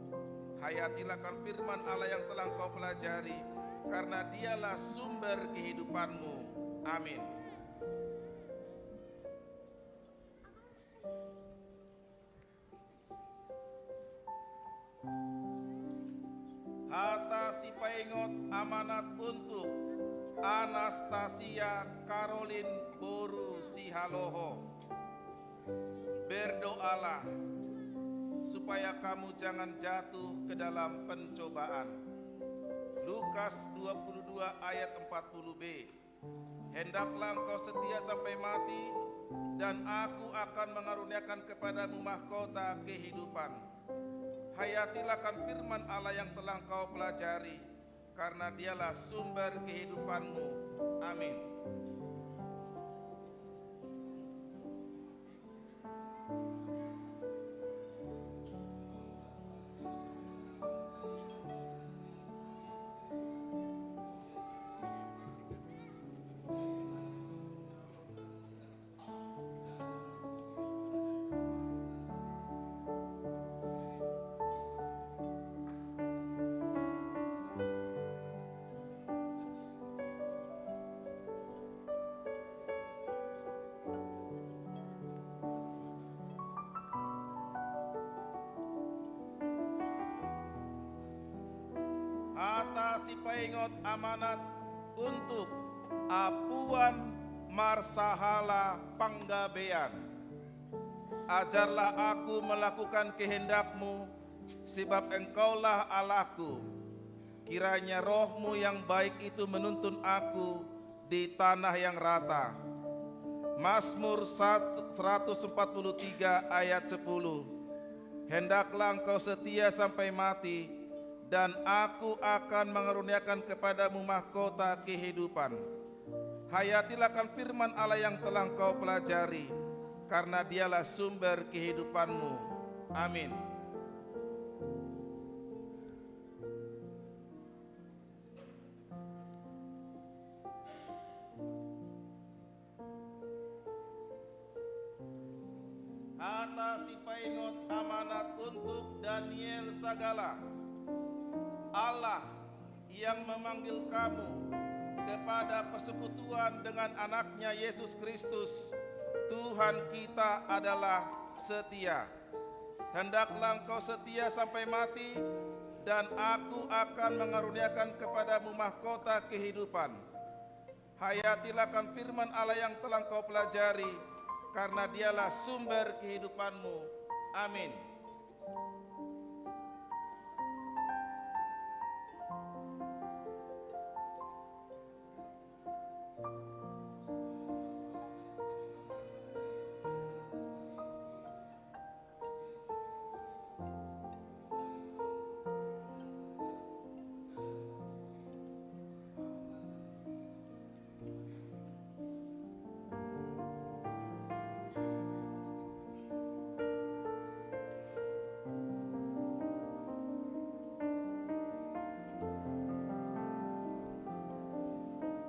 Hayatilah akan firman Allah yang telah engkau pelajari, karena Dialah sumber kehidupanmu. Amin. Hata sipaingot amanat untuk Anastasia Karolin boru Sihaloho. Berdoalah supaya kamu jangan jatuh ke dalam pencobaan. Lukas dua puluh dua ayat empat puluh b. Hendaklah engkau setia sampai mati, dan Aku akan mengaruniakan kepadamu mahkota kehidupan. Hayatilah akan firman Allah yang telah engkau pelajari, karena Dialah sumber kehidupanmu. Amin. Hata sipaingot amanat untuk Apuan Marsahala Panggabean. Ajarlah aku melakukan kehendak-Mu, sebab Engkaulah Allahku. Kiranya Roh-Mu yang baik itu menuntun aku di tanah yang rata. Mazmur sat-, seratus empat puluh tiga ayat sepuluh. Hendaklah engkau setia sampai mati, dan Aku akan mengaruniakan kepadamu mahkota kehidupan. Hayatilah akan firman Allah yang telah engkau pelajari, karena Dialah sumber kehidupanmu. Amin. Sipaingot amanat untuk Daniel Sagala. Allah yang memanggil kamu kepada persekutuan dengan Anaknya Yesus Kristus, Tuhan kita adalah setia. Hendaklah engkau setia sampai mati, dan Aku akan mengaruniakan kepadamu mahkota kehidupan. Hayatilah akan firman Allah yang telah engkau pelajari, karena Dialah sumber kehidupanmu. Amin.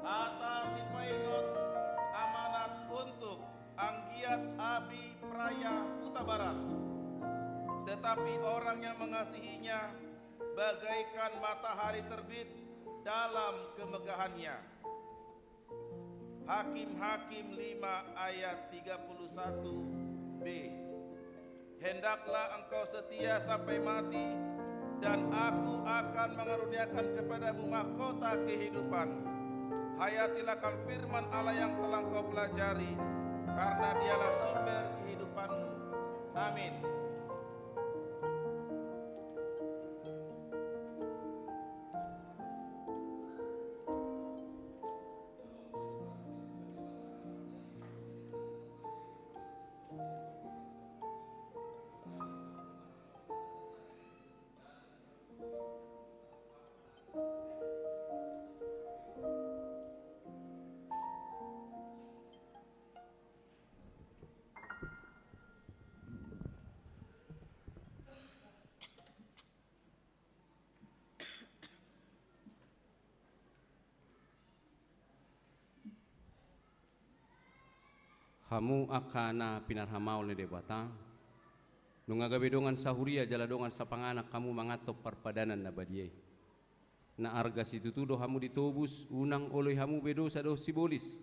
Hata sipaingot amanat untuk Anggiat Abi Praya Hutabarat. Tetapi orang yang mengasihinya bagaikan matahari terbit dalam kemegahannya. Hakim-Hakim lima ayat tiga puluh satu B. Hendaklah engkau setia sampai mati, dan Aku akan mengaruniakan kepadamu mahkota kehidupan. Hayatilah akan firman Allah yang telah engkau pelajari, karena Dialah sumber kehidupanmu. Amin. Hamu angka na pinarhamaol ni Debata, nunga gabe dongan sahuria jala dongan sapanganan hamu manganhon parpadanan na badia i. Na arga situtu do hamu ditobus, unang oloi hamu be dosa dohot sibolis.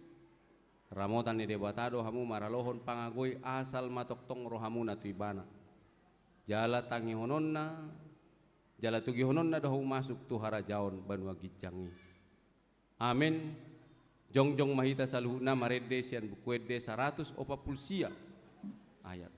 Ramotan ni Debata do hamu maralohon pangago i, asal ma tongtong rohamuna tu Ibana. Jala tangihononna, jala togihononna do hamu masuk tu harajaon banua ginjang i. Amen. Jongjong ma hita saluhutna marende sian Buku Ende saratus opat pulu sia ayat.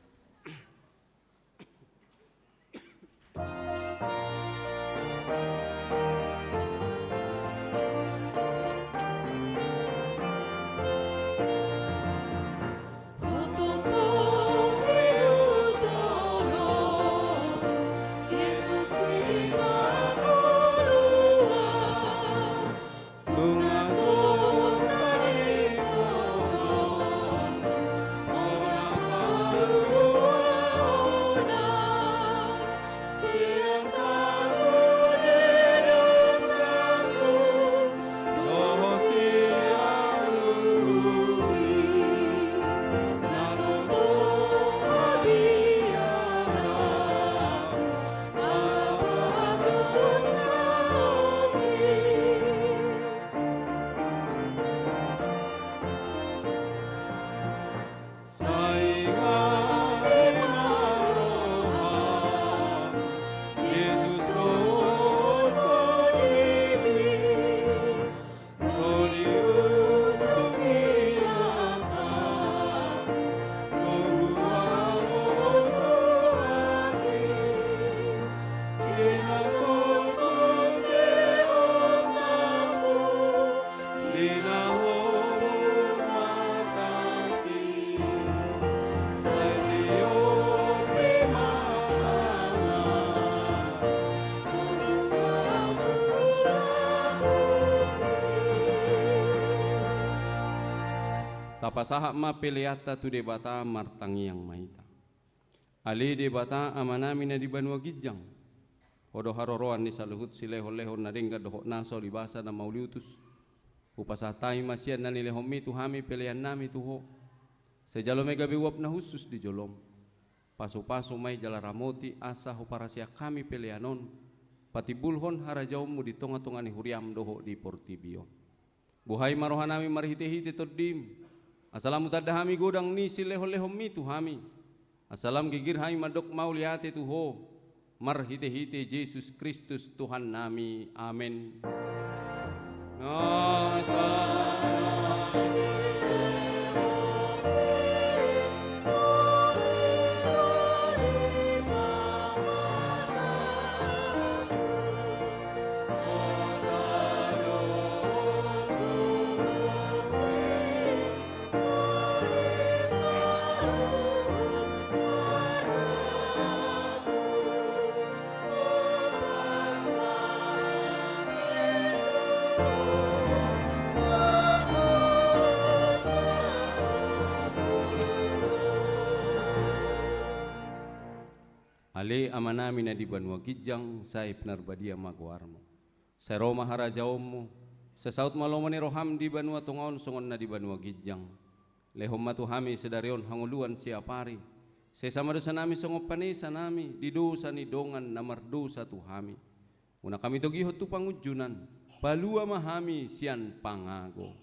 Tapasahat ma peleanta tu Debata, martangiang ma hita. Ale Debata Amanami na di banua ginjang, Ho do haroroan ni saluhut silehonlehon na denggan dohot na so di basa na mauliutus. Hupasahat hami ma sian na nilehonmi tu hami peleannami tu Ho. Sai jalo ma i gabe uap na hushus di jolom. Pasupasu ma i jala ramoti asa huparasiak hami pelean on, patimbulhon harajaonmu di tongatonga ni huriam dohot di portibi on. Buhai ma rohanami marhitehite Tondim, asa lam hutanda hami godang ni silehonlehonmi tu hami, asa lam girgir hami mandok mauliate tu Ho, marhitehite Jesus Kristus Tuhannami. Amen. Ale Amanami na di banua ginjang, sai pinarbadia ma goarmu. Sai ro ma harajaonmu, sai saut ma lomo ni roham di banua tonga on songon na di banua ginjang. Lehon ma tu hami sadari on hangoluan siapari. Sesa ma dosanami songon panesanami di dosa ni dongan na mardosa tu hami. Unang hami togihon tu pangunjunan, palua ma hami sian pangago.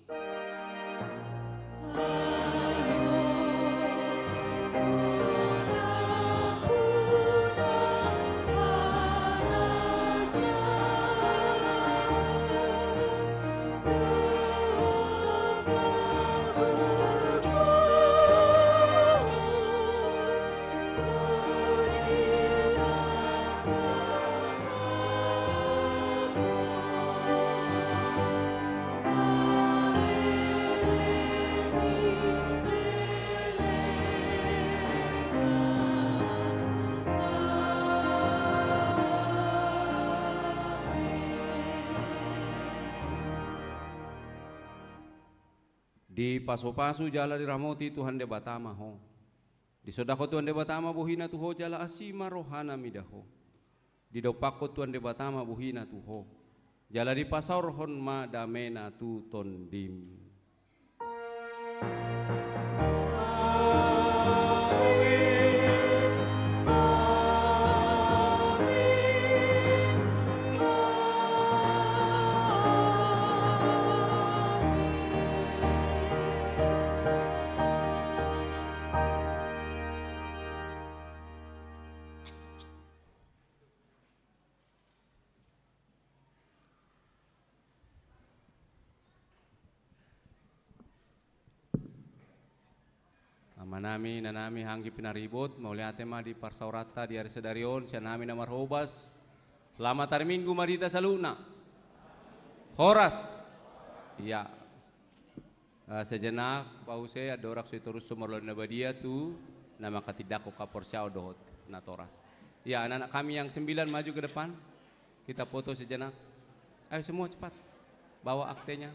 Dipasupasu jala diramoti Tuhan Debata ma ho. Disondangkon Tuhan Debata ma bohina tu ho jala asi ma rohana mida ho. Didompakkon Tuhan Debata ma bohina tu ho. Jala dipasaorhon ma damena tu tondim. Amanami, inanami, anggi pinaribot, mauliate ma di parsaoranta di ari sadari on, sian hami na marhobas. Selamat hari Minggu ma di hita saluhutna. Horas. Ia. Eh, sejenak, pause, andorang so ditorushon marulaon na badia tu na manghatindanghon haporseaon dohot natoras. Ya, anak-anak kami yang sembilan maju ke depan. Kita foto sejenak. Ayo semua cepat. Bawa aktenya.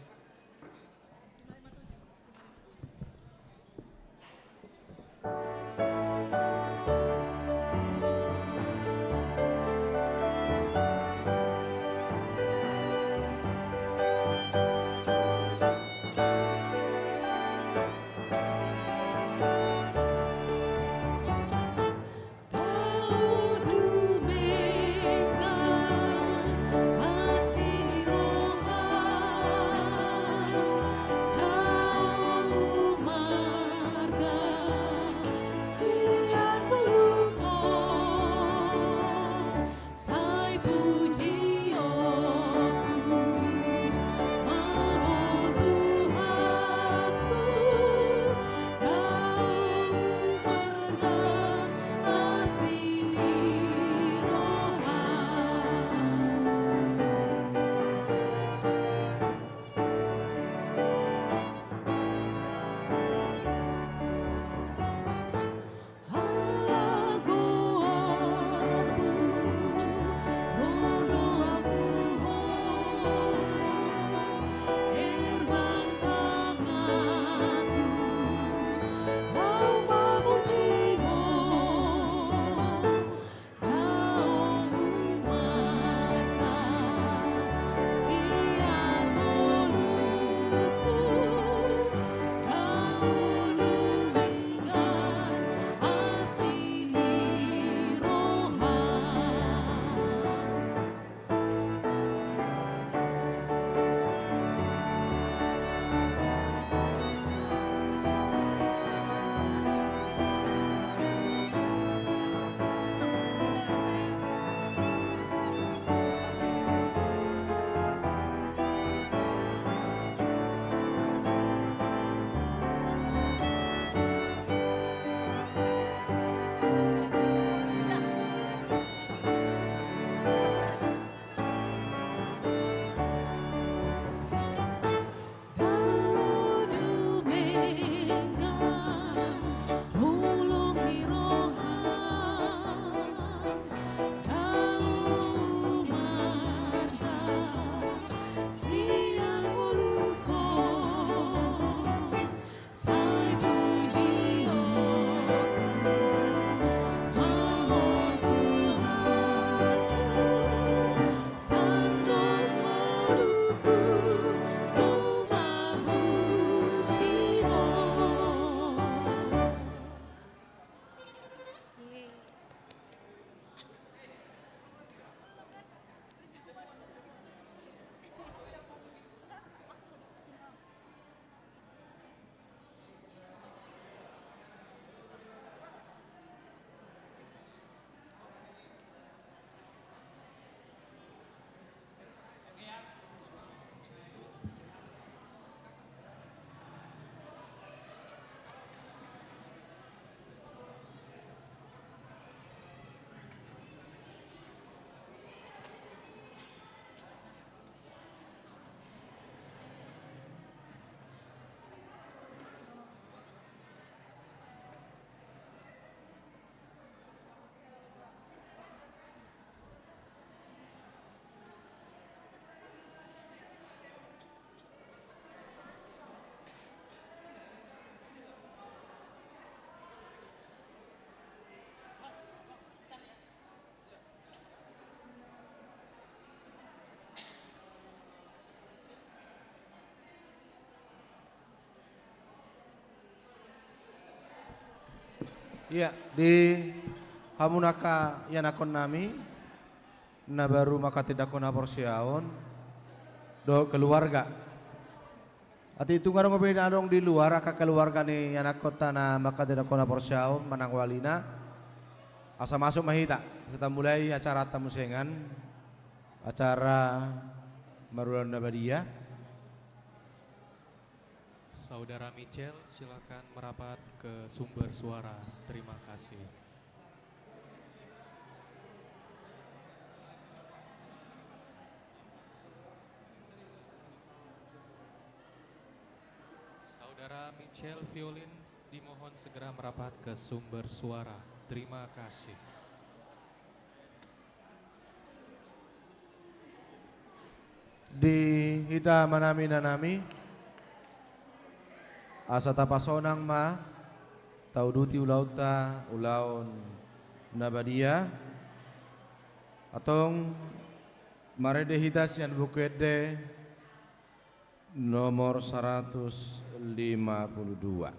Ia, di hamu angka ianakhon nami na baru manghatindanghon haporseaon dohot keluarga. Atik tung adong pe na adong di luar angka keluarga ni ianakhonta na manghatindanghon haporseaon manang walina. Asa masuk ma hita, asa tamulai acaranta muse, acara marulaon na badia. Saudara Michel, silakan merapat ke sumber suara. Terima kasih. Saudara Michel Violin dimohon segera merapat ke sumber suara. Terima kasih. Di hita amanami, inanami, asa tapasonang ma, tauduti ulaonta ulaon na badia. Antong marende hita sian Buku Ende nomor seratus lima puluh dua.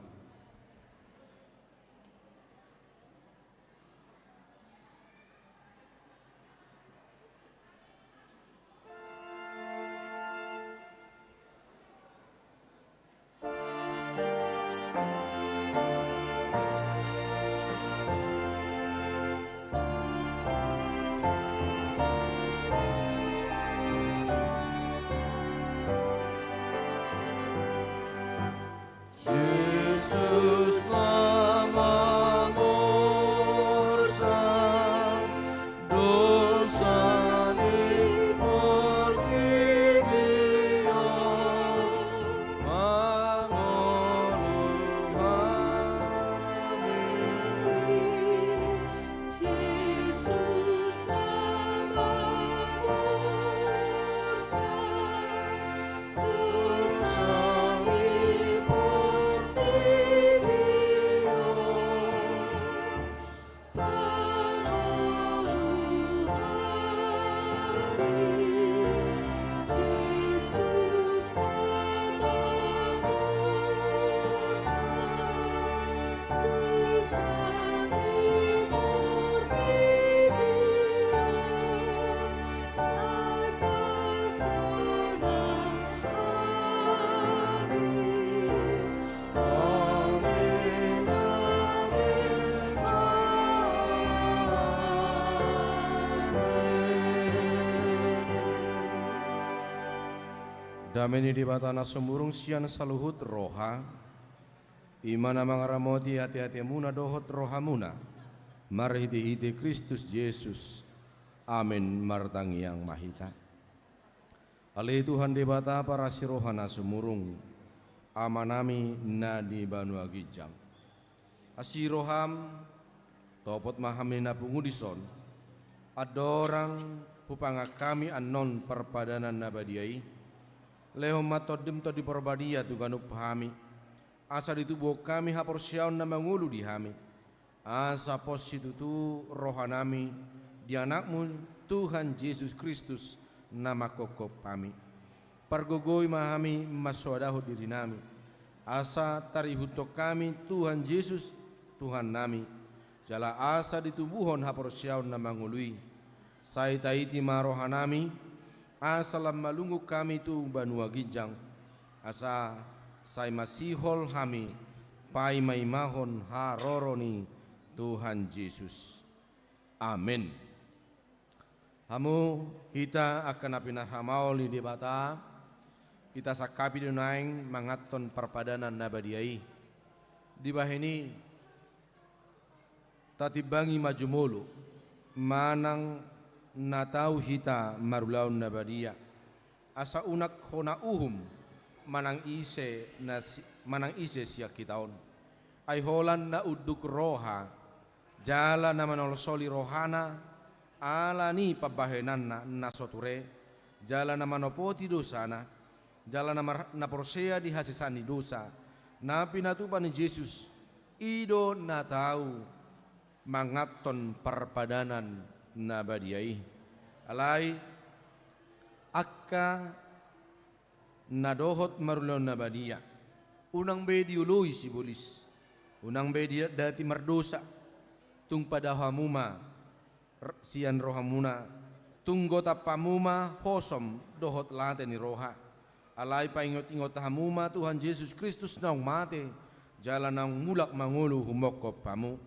Jesus na mamorsan dosa ni portibi on, mangolu hami. Jesus na mamorsan dosa ni portibi on, mangolu hami. Jesus na mamorsan dosa ni portibi on, sai pasonang hami. Amen, amen, amen. Dame ni Debata na sumurung sian saluhut roha, i ma na mangaramoti ateatemuna dohot rohamuna, marhitehite Kristus Jesus. Amen. Martangiang ma hita. Ale Tuhan Debata parasi roha na sumurung, Amanami na di banua ginjang. Asi roham, topot ma hami na pungu dison, andorang hupangan hami annon parpadanan na badia i. Lehon ma Tondim Tondi Parbadia tu ganup hami, asa ditubuhon hami haporseaon na mangolu di hami, asa pos situtu rohanami di Anakmu, Tuhan Jesus Kristus, na manghophop hami. Pargogoi ma hami mansoadahon dirinami, asa tarihuthon hami Tuhan Jesus, Tuhannami, jala asa ditubuhon haporseaon na mangolu i. Sai taiti ma rohanami, asa lam malungun hami tu banua ginjang, asa sai masihol hami paimaimahon haroro ni Tuhan Jesus. Amen. Hamu hita angka na pinarhamaol ni Debata, hita sangkapi do naeng manganhon parpadanan na badia i. Dibahen i, tatimbangi ma jumolo manang na tau hita marulaon na badia, asa unang hona uhum manang ise na si-, manang ise sian hita on. Ai holan na unduk roha jala na manolsoli rohana ala ni pambahenanna na so ture, jala na manopoti dosana, jala na mar-, na porsea di hasesaan ni dosa na pinatupa ni Jesus, i do na tau manganhon parpadanan na badia i. Alai angka na dohot marulaon na badia, unang be dioloi sibolis, unang be didatdati mardosa, Tung padao hamu ma r-, sian rohamuna, tung gotap hamu ma hosom dohot late ni roha. Alai paingot-ingot hamu ma Tuhan Jesus Kristus naung mate, jala naung mulak mangolu humongkop hamu.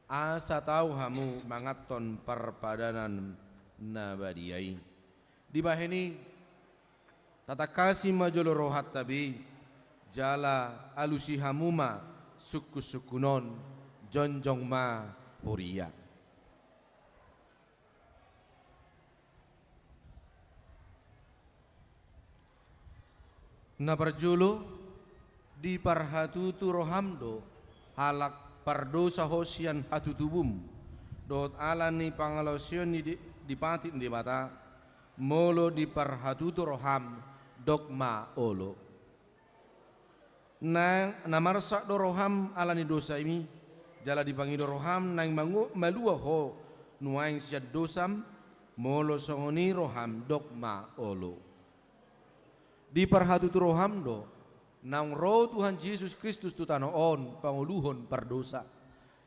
Asa tau hamu manganhon parpadanan na badia i. Dibahen i, tatangkasi ma jolo rohanta be, jala alusi hamu ma sungkun-sungkun on, jongjong ma huria. Na parjolo, diparhatutu roham do, halak pardosa ho sian hatutubum, dohot ala ni pangalaosion ni di-, dipatik ni Debata, molo diparhatutu roham, dok ma olo. Na, na marsak do roham ala ni dosami, jala dipangido roham naeng mangu-, malua ho nuaeng sian dosam, molo songon i roham, dok ma olo. Diparhatutu roham do, naung ro Tuhan Jesus Kristus tu tano on pangoluhon pardosa.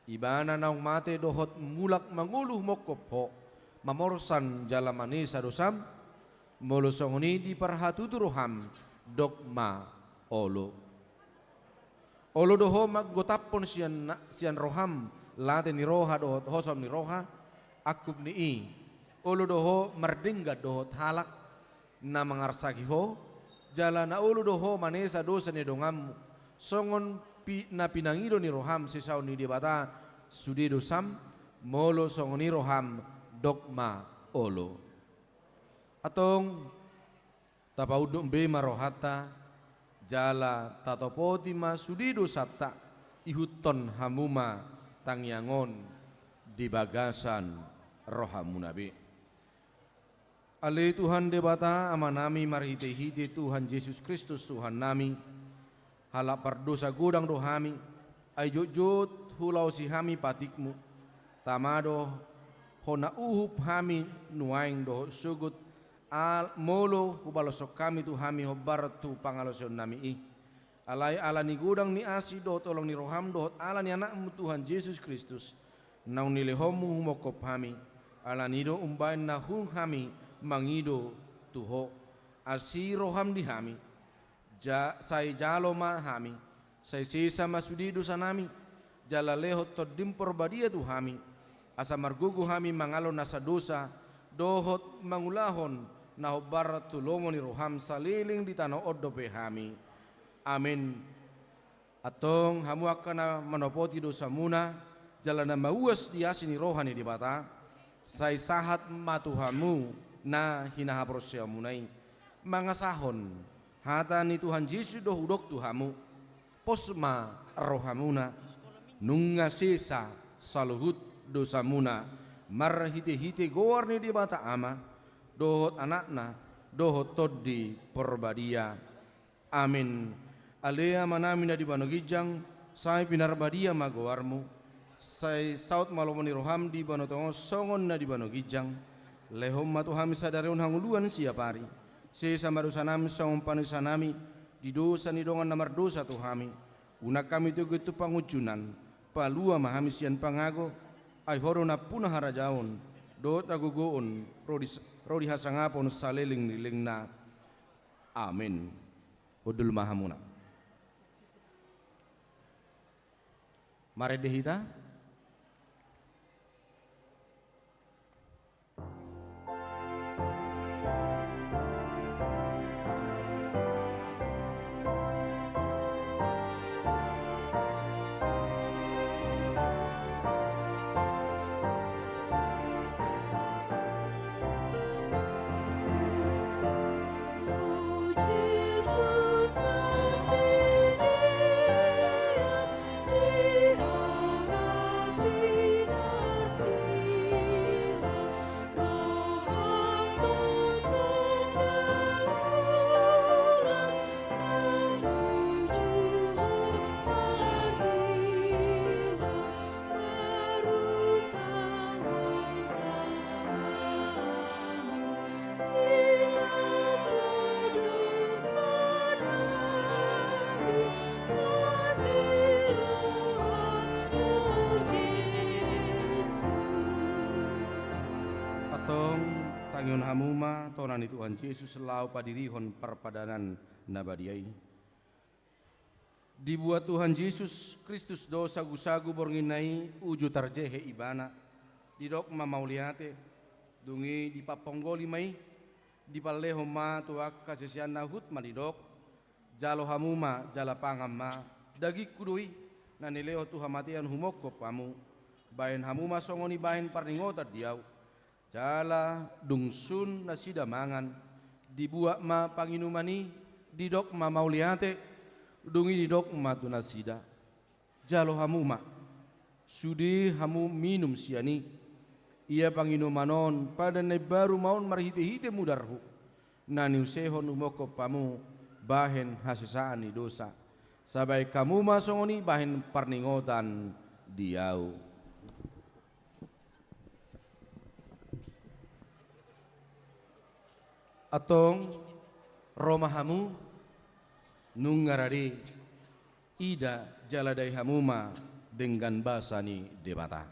Ibana naung mate dohot mulak mangolu humongkop ho, mamorsan jala manesa dosam, molo songon i diparhatutu roham, dok ma olo. Olo do ho manggotaphon sian na-, sian roham, late ni roha dohot hosom ni roha, angkup ni i, olo do ho mardenggan dohot halak na mangarsaki ho, jala na olo do ho manesa dosa ni donganmu, songon pi-, na pinangido ni roham sisaon ni Debata sude dosam, molo songon i roham, dok ma olo. Antong, tapaunduk be ma rohanta, jala tatopoti ma sude dosanta, ihuthon hamu ma tangiang on di bagasan rohamuna be. Ale Tuhan Debata Amanami, marhite-hite Tuhan Jesus Kristus Tuhannami, halak pardosa godang do hami, ai jotjot hulaosi hami patikmu. Tama do hona uhum hami nuaeng dohot sogot, al-, molo hubaloshon hami tu hami hombar tu pangalaosionnami i. Alai ala ni godang ni asi dohot holong ni roham dohot ala ni Anakmu Tuhan Jesus Kristus, naung nilehonmu humongkop hami, ala ni i do umbahen na hun hami mangido tu ho. Asi roham di hami, ja-, sai jalo ma hami, sai sesa ma sude dosanami, jala lehon Tondim Porbadia tu hami, asa margogo hami mangalo nasa dosa, dohot mangulahon na hombar tu lomo ni roham saleleng di tano on dope hami. Amen. Antong hamu angka na manopoti dosamuna, jala na mauas di asi ni roha ni Debata, sai sahat ma tu hamu na hinahaporseaonmuna i, mangasahon hata ni Tuhan Jesus do hudok tu hamu. Pos ma rohamuna, nunga sesa saluhut dosamuna, marhite-hite goar ni Debata Ama, dohot Anakna, dohot Tondi Porbadia. Amen. Ale Amanami na di banua ginjang, sai pinarbadia ma goarmu. Sai saut ma lomo ni roham di banua tonga on songon na di banua ginjang. Lehon ma tu hami sadari on hangoluan siapari. Sesa ma dosanami songon panesanami di dosa ni dongan na mardosa tu hami. Unang hami togihon tu pangunjunan. Palua ma hami sian pangago. Ai ho do nampuna harajaon dohot hagogoon ro di s-, ro di hasangapon saleleng ni lelengna. Amen. Hundul ma hamuna. Marende hita. Tong, tangihon hamu ma tona ni Tuhan Jesus laho padirihon parpadanan na badia i. Dibuat Tuhan Jesus Kristus do sagusagu borngin na i uju tarjehe Ibana. Didok ma mauliate, dung i dipamponggoli ma i, dipallehon ma tu angka siseanna, huhut ma didok: Jalo hamu ma jala pangan ma, dagingku do i, na nilehon tu hamatean humongkop hamu. Bahen hamu ma songon i bahen parningotan di Ahu. Jala dung sun nasida mangan, dibuat ma panginuman i, didok ma mauliate, dung i didok ma tu nasida: Jalo hamu ma, sude hamu minum sian i. Ia panginuman on padan na imbaru ma on marhitehite mudarhu, na niusehon humongkop hamu bahen hasesaan ni dosa. Sai bahen hamu ma songon i bahen parningotan di Ahu. Antong, ro ma hamu, nunga rade, ida jala dai hamu ma denggan basa ni Debata.